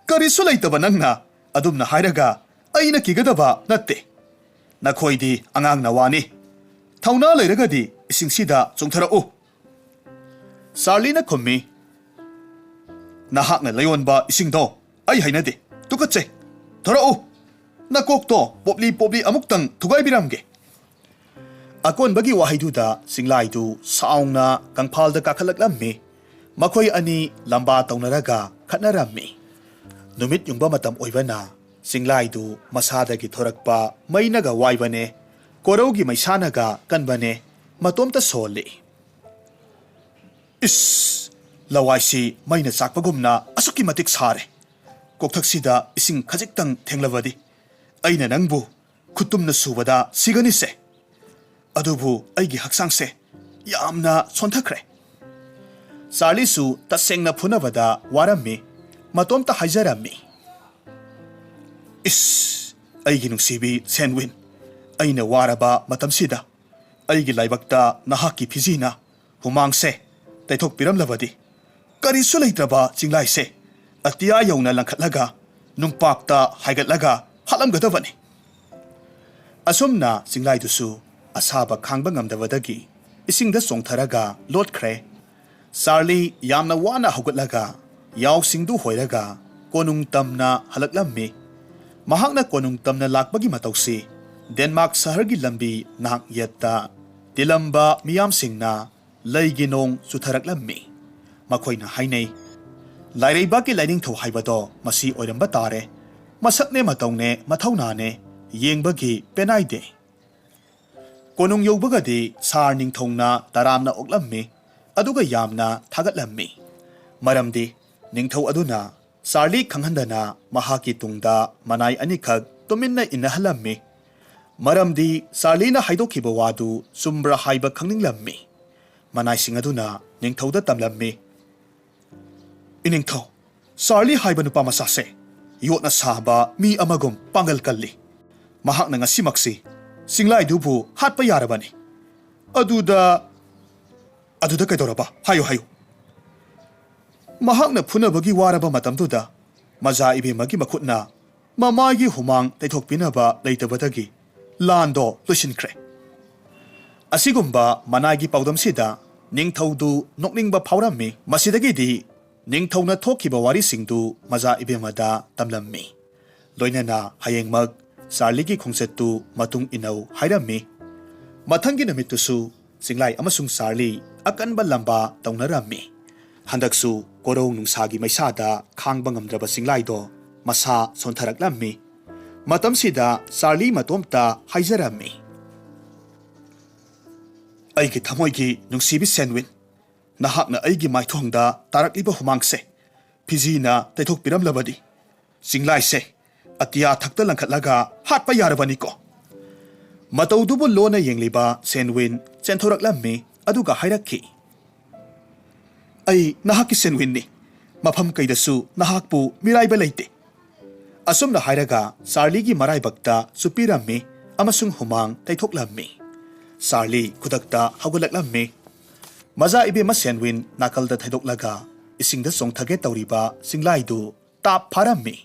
ꯀꯔꯤꯁꯨ ꯂꯩꯇꯕ ꯅꯪꯅ ꯑꯗꯨꯝꯅ ꯍꯥꯏꯔꯒ ꯑꯩꯅ ꯀꯤꯒꯗꯕ ꯅꯠꯇꯦ꯫ ꯅꯈꯣꯏꯗꯤ ꯑꯉꯥꯡ ꯅꯋꯥꯅꯤ꯫ ꯊꯧꯅꯥ ꯂꯩꯔꯒꯗꯤ ꯏꯁꯤꯡꯁꯤꯗ ꯆꯣꯡꯊꯔꯛꯎ"꯫ ꯆꯥꯔꯂꯤꯅ ꯈꯨꯝꯃꯤ: "ꯅꯍꯥꯛꯅ ꯂꯩꯌꯣꯟꯕ ꯏꯁꯤꯡꯗꯣ ꯑꯩ ꯍꯩꯅꯗꯦ, ꯇꯨꯀꯠꯆꯩ꯫ ꯊꯣꯔꯛꯎ, ꯅꯀꯣꯛꯇꯣ ꯄꯣꯞꯂꯤ ꯄꯣꯞꯂꯤ ꯑꯃꯨꯛꯇꯪ ꯊꯨꯒꯥꯏꯕꯤꯔꯝꯒꯦ"꯫ ꯑꯀꯣꯟꯕꯒꯤ ꯋꯥꯍꯩꯗꯨꯗ ꯆꯤꯡꯂꯥꯏꯗꯨ ꯁꯥꯎꯅ ꯀꯪꯐꯥꯜꯗ ꯀꯥꯈꯠꯂꯛꯂꯝꯃꯤ꯫ ꯃꯈꯣꯏ ꯑꯅꯤ ꯂꯝꯕꯥ ꯇꯧꯅꯔꯒ ꯈꯠꯅꯔꯝꯃꯤ꯫ ꯅꯨꯃꯤꯠ ꯌꯨꯡꯕ ꯃꯇꯝ ꯑꯣꯏꯕꯅ ꯆꯤꯡꯂꯥꯏꯗꯨ ꯃꯁꯥꯗꯒꯤ ꯊꯣꯔꯛꯄ ꯃꯩꯅꯒ ꯋꯥꯏꯕꯅꯦ, ꯀꯣꯔꯧꯒꯤ ꯃꯩꯁꯥꯅꯒ ꯀꯟꯕꯅꯦ, ꯃꯇꯣꯝꯇ ꯁꯣꯜꯂꯤ꯫ "ꯏꯁ! ꯂꯋꯥꯏꯁꯤ ꯃꯩꯅ ꯆꯥꯛꯄꯒꯨꯝꯅ ꯑꯁꯨꯛꯀꯤ ꯃꯇꯤꯛ ꯁꯥꯔꯦ꯫ ꯀꯣꯛꯊꯛꯁꯤꯗ ꯏꯁꯤꯡ ꯈꯖꯤꯛꯇꯪ ꯊꯦꯡꯂꯕꯗꯤ ꯑꯩꯅ ꯅꯪꯕꯨ ꯈꯨꯠꯇꯨꯝꯅ ꯁꯨꯕꯗ ꯁꯤꯒꯅꯤꯁꯦ꯫ ꯑꯗꯨꯕꯨ ꯑꯩꯒꯤ ꯍꯛꯆꯥꯡꯁꯦ ꯌꯥꯝꯅ ꯁꯣꯟꯊꯈ꯭ꯔꯦ"꯫ ꯆꯥꯔꯂꯤꯁꯨ ꯇꯁꯦꯡꯅ ꯐꯨꯅꯕꯗ ꯋꯥꯔꯝꯃꯤ꯫ ꯃꯇꯣꯝꯇ ꯍꯥꯏꯖꯔꯝꯃꯤ: "ꯏꯁ! ꯑꯩꯒꯤ ꯅꯨꯡꯁꯤꯕꯤ ꯁꯦꯟꯋꯤꯟ, ꯑꯩꯅ ꯋꯥꯔꯕ ꯃꯇꯝꯁꯤꯗ ꯑꯩꯒꯤ ꯂꯥꯏꯕꯛꯇ ꯅꯍꯥꯛꯀꯤ ꯐꯤꯖꯤꯅ ꯍꯨꯃꯥꯡꯁꯦ ꯇꯩꯊꯣꯛꯄꯤꯔꯝꯂꯕꯗꯤ ꯀꯔꯤꯁꯨ ꯂꯩꯇ꯭ꯔꯕ ꯆꯤꯡꯂꯥꯏꯁꯦ ꯑꯇꯤꯌꯥ ꯌꯧꯅ ꯂꯪꯈꯠꯂꯒ ꯅꯨꯡꯄꯥꯛꯇ ꯍꯥꯏꯒꯠꯂꯒ ꯍꯥꯠꯂꯝꯒꯗꯕꯅꯤ"꯫ ꯑꯁꯨꯝꯅ ꯆꯤꯡꯂꯥꯏꯗꯨꯁꯨ ꯑꯁꯥꯕ ꯈꯥꯡꯕ ꯉꯝꯗꯕꯗꯒꯤ ꯏꯁꯤꯡꯗ ꯆꯣꯡꯊꯔꯒ ꯂꯣꯠꯈ꯭ꯔꯦ꯫ ꯆꯥꯔꯂꯤ ꯌꯥꯝꯅ ꯋꯥꯅ ꯍꯧꯒꯠꯂꯒ ꯌꯥꯎꯁꯤꯡꯗꯨ ꯍꯣꯏꯔꯒ ꯀꯣꯅꯨꯡ ꯇꯝꯅ ꯍꯜꯂꯛꯂꯝꯃꯤ꯫ ꯃꯍꯥꯛꯅ ꯀꯣꯅꯨꯡ ꯇꯝꯅ ꯂꯥꯛꯄꯒꯤ ꯃꯇꯧꯁꯤ ꯗꯦꯟꯃꯥꯔꯛ ꯁꯍꯔꯒꯤ ꯂꯝꯕꯤ ꯅꯥꯛ ꯌꯦꯠꯇ ꯇꯤꯜꯂꯝꯕ ꯃꯤꯌꯥꯝꯁꯤꯡꯅ ꯂꯩꯒꯤ ꯅꯣꯡ ꯆꯨꯊꯔꯛꯂꯝꯃꯤ꯫ ꯃꯈꯣꯏꯅ ꯍꯥꯏꯅꯩ, "ꯂꯥꯏꯔꯩꯕꯥꯛꯀꯤ ꯂꯥꯏꯅꯤꯡꯊꯧ ꯍꯥꯏꯕꯗꯣ ꯃꯁꯤ ꯑꯣꯏꯔꯝꯕ ꯇꯥꯔꯦ꯫ ꯃꯁꯛꯅꯦ ꯃꯇꯧꯅꯦ ꯃꯊꯧꯅꯥꯅꯦ ꯌꯦꯡꯕꯒꯤ ꯄꯦꯅꯥꯏꯗꯦ"꯫ ꯀꯣꯅꯨꯡ ꯌꯧꯕꯒꯗꯤ ꯁꯥꯔ ꯅꯤꯡꯊꯧꯅ ꯇꯔꯥꯝꯅ ꯑꯣꯛꯂꯝꯃꯤ, ꯑꯗꯨꯒ ꯌꯥꯝꯅ ꯊꯥꯒꯠꯂꯝꯃꯤ꯫ ꯃꯔꯝꯗꯤ ꯅꯤꯡꯊꯧ ꯑꯗꯨꯅ ꯆꯥꯔꯂꯤ ꯈꯪꯍꯟꯗꯅ ꯃꯍꯥꯛꯀꯤ ꯇꯨꯡꯗ ꯃꯅꯥꯏ ꯑꯅꯤꯈꯛ ꯇꯨꯃꯤꯟꯅ ꯏꯟꯅꯍꯜꯂꯝꯃꯤ꯫ ꯃꯔꯝꯗꯤ ꯆꯥꯔꯂꯤꯅ ꯍꯥꯏꯗꯣꯛꯈꯤꯕ ꯋꯥꯗꯨ ꯆꯨꯝꯕ꯭ꯔꯥ ꯍꯥꯏꯕ ꯈꯪꯅꯤꯡꯂꯝꯃꯤ꯫ ꯃꯅꯥꯏꯁꯤꯡ ꯑꯗꯨꯅ ꯅꯤꯡꯊꯧꯗ ꯇꯝꯂꯝꯃꯤ, "ꯏꯅꯤꯡꯊꯧ, ꯆꯥꯔꯂꯤ ꯍꯥꯏꯕ ꯅꯨꯄꯥ ꯃꯆꯥꯁꯦ ꯌꯣꯠꯅ ꯁꯥꯕ ꯃꯤ ꯑꯃꯒꯨꯝ ꯄꯥꯡꯒꯜ ꯀꯜꯂꯤ꯫ ꯃꯍꯥꯛꯅ ꯉꯁꯤꯃꯛꯁꯤ ꯆꯤꯡꯂꯥꯏꯗꯨꯕꯨ ꯍꯥꯠꯄ ꯌꯥꯔꯕꯅꯤ꯫ ꯑꯗꯨꯗ, ꯑꯗꯨꯗ ꯀꯩꯗꯧꯔꯕ? ꯍꯥꯏꯌꯨ, ꯍꯥꯏꯌꯨ"꯫ ꯃꯍꯥꯛꯅ ꯐꯨꯅꯕꯒꯤ ꯋꯥꯔꯕ ꯃꯇꯝꯗꯨꯗ ꯃꯖꯥ ꯏꯕꯦꯝꯃꯒꯤ ꯃꯈꯨꯠꯅ ꯃꯃꯥꯏꯒꯤ ꯍꯨꯃꯥꯡ ꯇꯩꯊꯣꯛꯄꯤꯅꯕ ꯂꯩꯇꯕꯗꯒꯤ ꯂꯥꯟꯗꯣ ꯂꯣꯏꯁꯤꯟꯈ꯭ꯔꯦ꯫ ꯑꯁꯤꯒꯨꯝꯕ ꯃꯅꯥꯏꯒꯤ ꯄꯥꯎꯗꯝꯁꯤꯗ ꯅꯤꯡꯊꯧꯗꯨ ꯅꯣꯛꯅꯤꯡꯕ ꯐꯥꯎꯔꯝꯃꯤ꯫ ꯃꯁꯤꯗꯒꯤꯗꯤ ꯅꯤꯡꯊꯧꯅ ꯊꯣꯛꯈꯤꯕ ꯋꯥꯔꯤꯁꯤꯡꯗꯨ ꯃꯖꯥ ꯏꯕꯦꯝꯃꯗ ꯇꯝꯂꯝꯃꯤ꯫ ꯂꯣꯏꯅꯅ ꯍꯌꯦꯡꯃꯛ ꯆꯥꯔꯂꯤꯒꯤ ꯈꯣꯡꯆꯠꯇꯨ ꯃꯇꯨꯡ ꯏꯟꯅꯧ ꯍꯥꯏꯔꯝꯃꯤ꯫ ꯃꯊꯪꯒꯤ ꯅꯨꯃꯤꯠꯇꯨꯁꯨ ꯆꯤꯡꯂꯥꯏ ꯑꯃꯁꯨꯡ ꯆꯥꯔꯂꯤ ꯑꯀꯟꯕ ꯂꯝꯕꯥ ꯇꯧꯅꯔꯝꯃꯤ꯫ ꯍꯟꯗꯛꯁꯨ ꯀꯣꯔꯧ ꯅꯨꯡꯁꯥꯒꯤ ꯃꯩꯁꯥꯗ ꯈꯥꯡꯕ ꯉꯝꯗ꯭ꯔꯕ ꯆꯤꯡꯂꯥꯏꯗꯣ ꯃꯁꯥ ꯁꯣꯟꯊꯔꯛꯂꯝꯃꯤ꯫ ꯃꯇꯝꯁꯤꯗ ꯆꯥꯔꯂꯤ ꯃꯇꯣꯝꯇ ꯍꯥꯏꯖꯔꯝꯃꯤ, "ꯑꯩꯒꯤ ꯊꯃꯣꯏꯒꯤ ꯅꯨꯡꯁꯤꯕꯤ ꯁꯦꯟꯋꯤꯟ, ꯅꯍꯥꯛꯅ ꯑꯩꯒꯤ ꯃꯥꯏꯊꯣꯡꯗ ꯇꯥꯔꯛꯂꯤꯕ ꯍꯨꯃꯥꯡꯁꯦ ꯐꯤꯖꯤꯅ ꯇꯩꯊꯣꯛꯄꯤꯔꯝꯂꯕꯗꯤ ꯆꯤꯡꯂꯥꯏꯁꯦ ꯑꯇꯤꯌꯥ ꯊꯛꯇ ꯂꯪꯈꯠꯂꯒ ꯍꯥꯠꯄ ꯌꯥꯔꯕꯅꯤꯀꯣ"꯫ ꯃꯇꯧꯗꯨꯕꯨ ꯂꯣꯟꯅ ꯌꯦꯡꯂꯤꯕ ꯁꯦꯟꯋꯤꯟ ꯆꯦꯟꯊꯣꯔꯛꯂꯝꯃꯤ, ꯑꯗꯨꯒ ꯍꯥꯏꯔꯛꯈꯤ, "ꯑꯩ ꯅꯍꯥꯛꯀꯤ ꯁꯦꯟꯋꯤꯟꯅꯤ꯫ ꯃꯐꯝ ꯀꯩꯗꯁꯨ ꯅꯍꯥꯛꯄꯨ ꯃꯤꯔꯥꯏꯕ ꯂꯩꯇꯦ"꯫ ꯑꯁꯨꯝꯅ ꯍꯥꯏꯔꯒ ꯆꯥꯔꯂꯤꯒꯤ ꯃꯔꯥꯏꯕꯛꯇ ꯆꯨꯞꯄꯤꯔꯝꯃꯤ ꯑꯃꯁꯨꯡ ꯍꯨꯃꯥꯡ ꯇꯩꯊꯣꯛꯂꯝꯃꯤ꯫ ꯆꯥꯔꯂꯤ ꯈꯨꯗꯛꯇ ꯍꯧꯒꯠꯂꯛꯂꯝꯃꯤ꯫ ꯃꯖꯥ ꯏꯕꯦꯝꯃ ꯁꯦꯟꯋꯤꯟ ꯅꯥꯀꯜꯗ ꯊꯩꯗꯣꯛꯂꯒ ꯏꯁꯤꯡꯗ ꯆꯣꯡꯊꯒꯦ ꯇꯧꯔꯤꯕ ꯆꯤꯡꯂꯥꯏꯗꯨ ꯇꯥꯞ ꯐꯥꯔꯝꯃꯤ꯫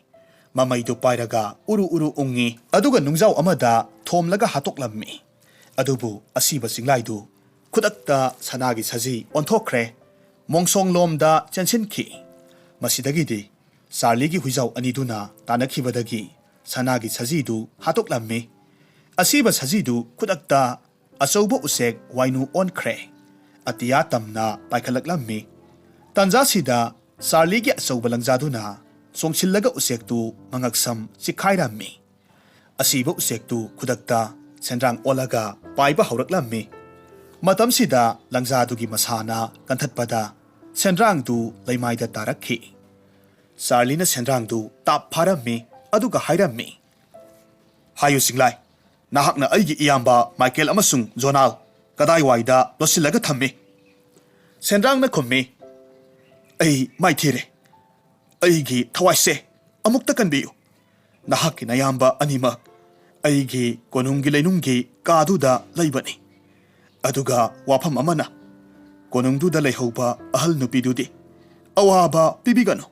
ꯃꯃꯩꯗꯨ ꯄꯥꯏꯔꯒ ꯎꯔꯨ ꯎꯔꯨ ꯎꯪꯉꯤ, ꯑꯗꯨꯒ ꯅꯨꯡꯖꯥꯎ ꯑꯃꯗ ꯊꯣꯝꯂꯒ ꯍꯥꯠꯇꯣꯛꯂꯝꯃꯤ꯫ ꯑꯗꯨꯕꯨ ꯑꯁꯤꯕ ꯆꯤꯡꯂꯥꯏꯗꯨ ꯈꯨꯗꯛꯇ ꯁꯅꯥꯒꯤ ꯁꯖꯤ ꯑꯣꯟꯊꯣꯛꯈ꯭ꯔꯦ꯫ ꯃꯣꯡꯁꯣꯡꯂꯣꯝꯗ ꯆꯦꯟꯁꯤꯟꯈꯤ꯫ ꯃꯁꯤꯗꯒꯤꯗꯤ ꯆꯥꯔꯂꯤꯒꯤ ꯍꯨꯏꯖꯥꯎ ꯑꯅꯤꯗꯨꯅ ꯇꯥꯟꯅꯈꯤꯕꯗꯒꯤ ꯁꯅꯥꯒꯤ ꯁꯖꯤꯗꯨ ꯍꯥꯠꯇꯣꯛꯂꯝꯃꯤ꯫ ꯑꯁꯤꯕ ꯁꯖꯤꯗꯨ ꯈꯨꯗꯛꯇ ꯑꯆꯧꯕ ꯎꯆꯦꯛ ꯋꯥꯏꯅꯨ ꯑꯣꯟꯈ꯭ꯔꯦ꯫ ꯑꯇꯤꯌꯥ ꯇꯝꯅ ꯄꯥꯏꯈꯠꯂꯛꯂꯝꯃꯤ꯫ ꯇꯥꯟꯖꯥꯁꯤꯗ ꯆꯥꯔꯂꯤꯒꯤ ꯑꯆꯧꯕ ꯂꯪꯖꯥꯗꯨꯅ ꯆꯣꯡꯁꯤꯜꯂꯒ ꯎꯆꯦꯛꯇꯨ ꯃꯉꯛꯁꯝ ꯆꯤꯛꯈꯥꯏꯔꯝꯃꯤ꯫ ꯑꯁꯤꯕ ꯎꯆꯦꯛꯇꯨ ꯈꯨꯗꯛꯇ ꯁꯦꯟꯗ꯭ꯔꯥꯡ ꯑꯣꯜꯂꯒ ꯄꯥꯏꯕ ꯍꯧꯔꯛꯂꯝꯃꯤ꯫ ꯃꯇꯝꯁꯤꯗ ꯂꯪꯖꯥꯗꯨꯒꯤ ꯃꯁꯥꯅ ꯀꯟꯊꯠꯄꯗ ꯁꯦꯟꯗ꯭ꯔꯥꯡꯗꯨ ꯂꯩꯃꯥꯏꯗ ꯇꯥꯔꯛꯈꯤ꯫ ꯆꯥꯔꯂꯤꯅ ꯁꯦꯟꯗ꯭ꯔꯥꯡꯗꯨ ꯇꯥꯞ ꯐꯥꯔꯝꯃꯤ, ꯑꯗꯨꯒ ꯍꯥꯏꯔꯝꯃꯤ, "ꯍꯥꯏꯌꯨ ꯆꯤꯡꯂꯥꯏ, ꯅꯍꯥꯛꯅ ꯑꯩꯒꯤ ꯏꯌꯥꯝꯕ ꯃꯥꯏꯀꯦꯜ ꯑꯃꯁꯨꯡ ꯖꯣꯅꯥꯜ ꯀꯗꯥꯏꯋꯥꯏꯗ ꯂꯣꯠꯁꯤꯜꯂꯒ ꯊꯝꯃꯤ?" ꯁꯦꯟꯗ꯭ꯔꯥꯡꯅ ꯈꯨꯝꯃꯤ, "ꯑꯩ ꯃꯥꯏꯊꯤꯔꯦ꯫ ꯑꯩꯒꯤ ꯊꯋꯥꯏꯁꯦ ꯑꯃꯨꯛꯇ ꯀꯟꯕꯤꯌꯨ꯫ ꯅꯍꯥꯛꯀꯤ ꯅꯌꯥꯝꯕ ꯑꯅꯤꯃꯛ ꯑꯩꯒꯤ ꯀꯣꯅꯨꯡꯒꯤ ꯂꯩꯅꯨꯡꯒꯤ ꯀꯥꯗꯨꯗ ꯂꯩꯕꯅꯤ꯫ ꯑꯗꯨꯒ ꯋꯥꯐꯝ ꯑꯃꯅ, ꯀꯣꯅꯨꯡꯗꯨꯗ ꯂꯩꯍꯧꯕ ꯑꯍꯜ ꯅꯨꯄꯤꯗꯨꯗꯤ ꯑꯋꯥꯕ ꯄꯤꯕꯤꯒꯅꯨ꯫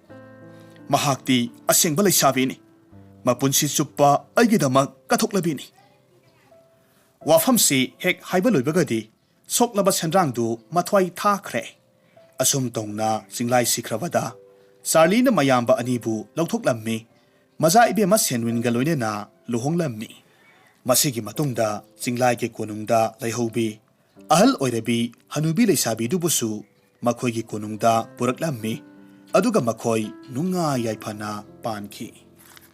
ꯃꯍꯥꯛꯇꯤ ꯑꯁꯦꯡꯕ ꯂꯩꯁꯥꯕꯤꯅꯤ꯫ ꯃꯄꯨꯟꯁꯤ ꯆꯨꯞꯄ ꯑꯩꯒꯤꯗꯃꯛ ꯀꯠꯊꯣꯛꯂꯕꯤꯅꯤ꯫" ꯋꯥꯐꯝꯁꯤ ꯍꯦꯛ ꯍꯥꯏꯕ ꯂꯣꯏꯕꯒꯗꯤ ꯁꯣꯛꯂꯕ ꯁꯦꯟꯗ꯭ꯔꯥꯡꯗꯨ ꯃꯊ꯭ꯋꯥꯏ ꯊꯥꯈ꯭ꯔꯦ꯫ ꯑꯁꯨꯝ ꯇꯧꯅ ꯆꯤꯡꯂꯥꯏ ꯁꯤꯈ꯭ꯔꯕꯗ ꯆꯥꯔꯂꯤꯅ ꯃꯌꯥꯝꯕ ꯑꯅꯤꯕꯨ ꯂꯧꯊꯣꯛꯂꯝꯃꯤ꯫ ꯃꯆꯥ ꯏꯕꯦꯝꯃ ꯁꯦꯟꯋꯤꯟꯒ ꯂꯣꯏꯅꯅ ꯂꯨꯍꯣꯡꯂꯝꯃꯤ꯫ ꯃꯁꯤꯒꯤ ꯃꯇꯨꯡꯗ ꯆꯤꯡꯂꯥꯏꯒꯤ ꯀꯣꯅꯨꯡꯗ ꯂꯩꯍꯧꯕꯤ ꯑꯍꯜ ꯑꯣꯏꯔꯕꯤ ꯍꯅꯨꯕꯤ ꯂꯩꯁꯥꯕꯤꯗꯨꯕꯨꯁꯨ ꯃꯈꯣꯏꯒꯤ ꯀꯣꯅꯨꯡꯗ ꯄꯨꯔꯛꯂꯝꯃꯤ꯫ ꯑꯗꯨꯒ ꯃꯈꯣꯏ ꯅꯨꯡꯉꯥꯏ ꯌꯥꯏꯐꯅ ꯄꯥꯟꯈꯤ꯫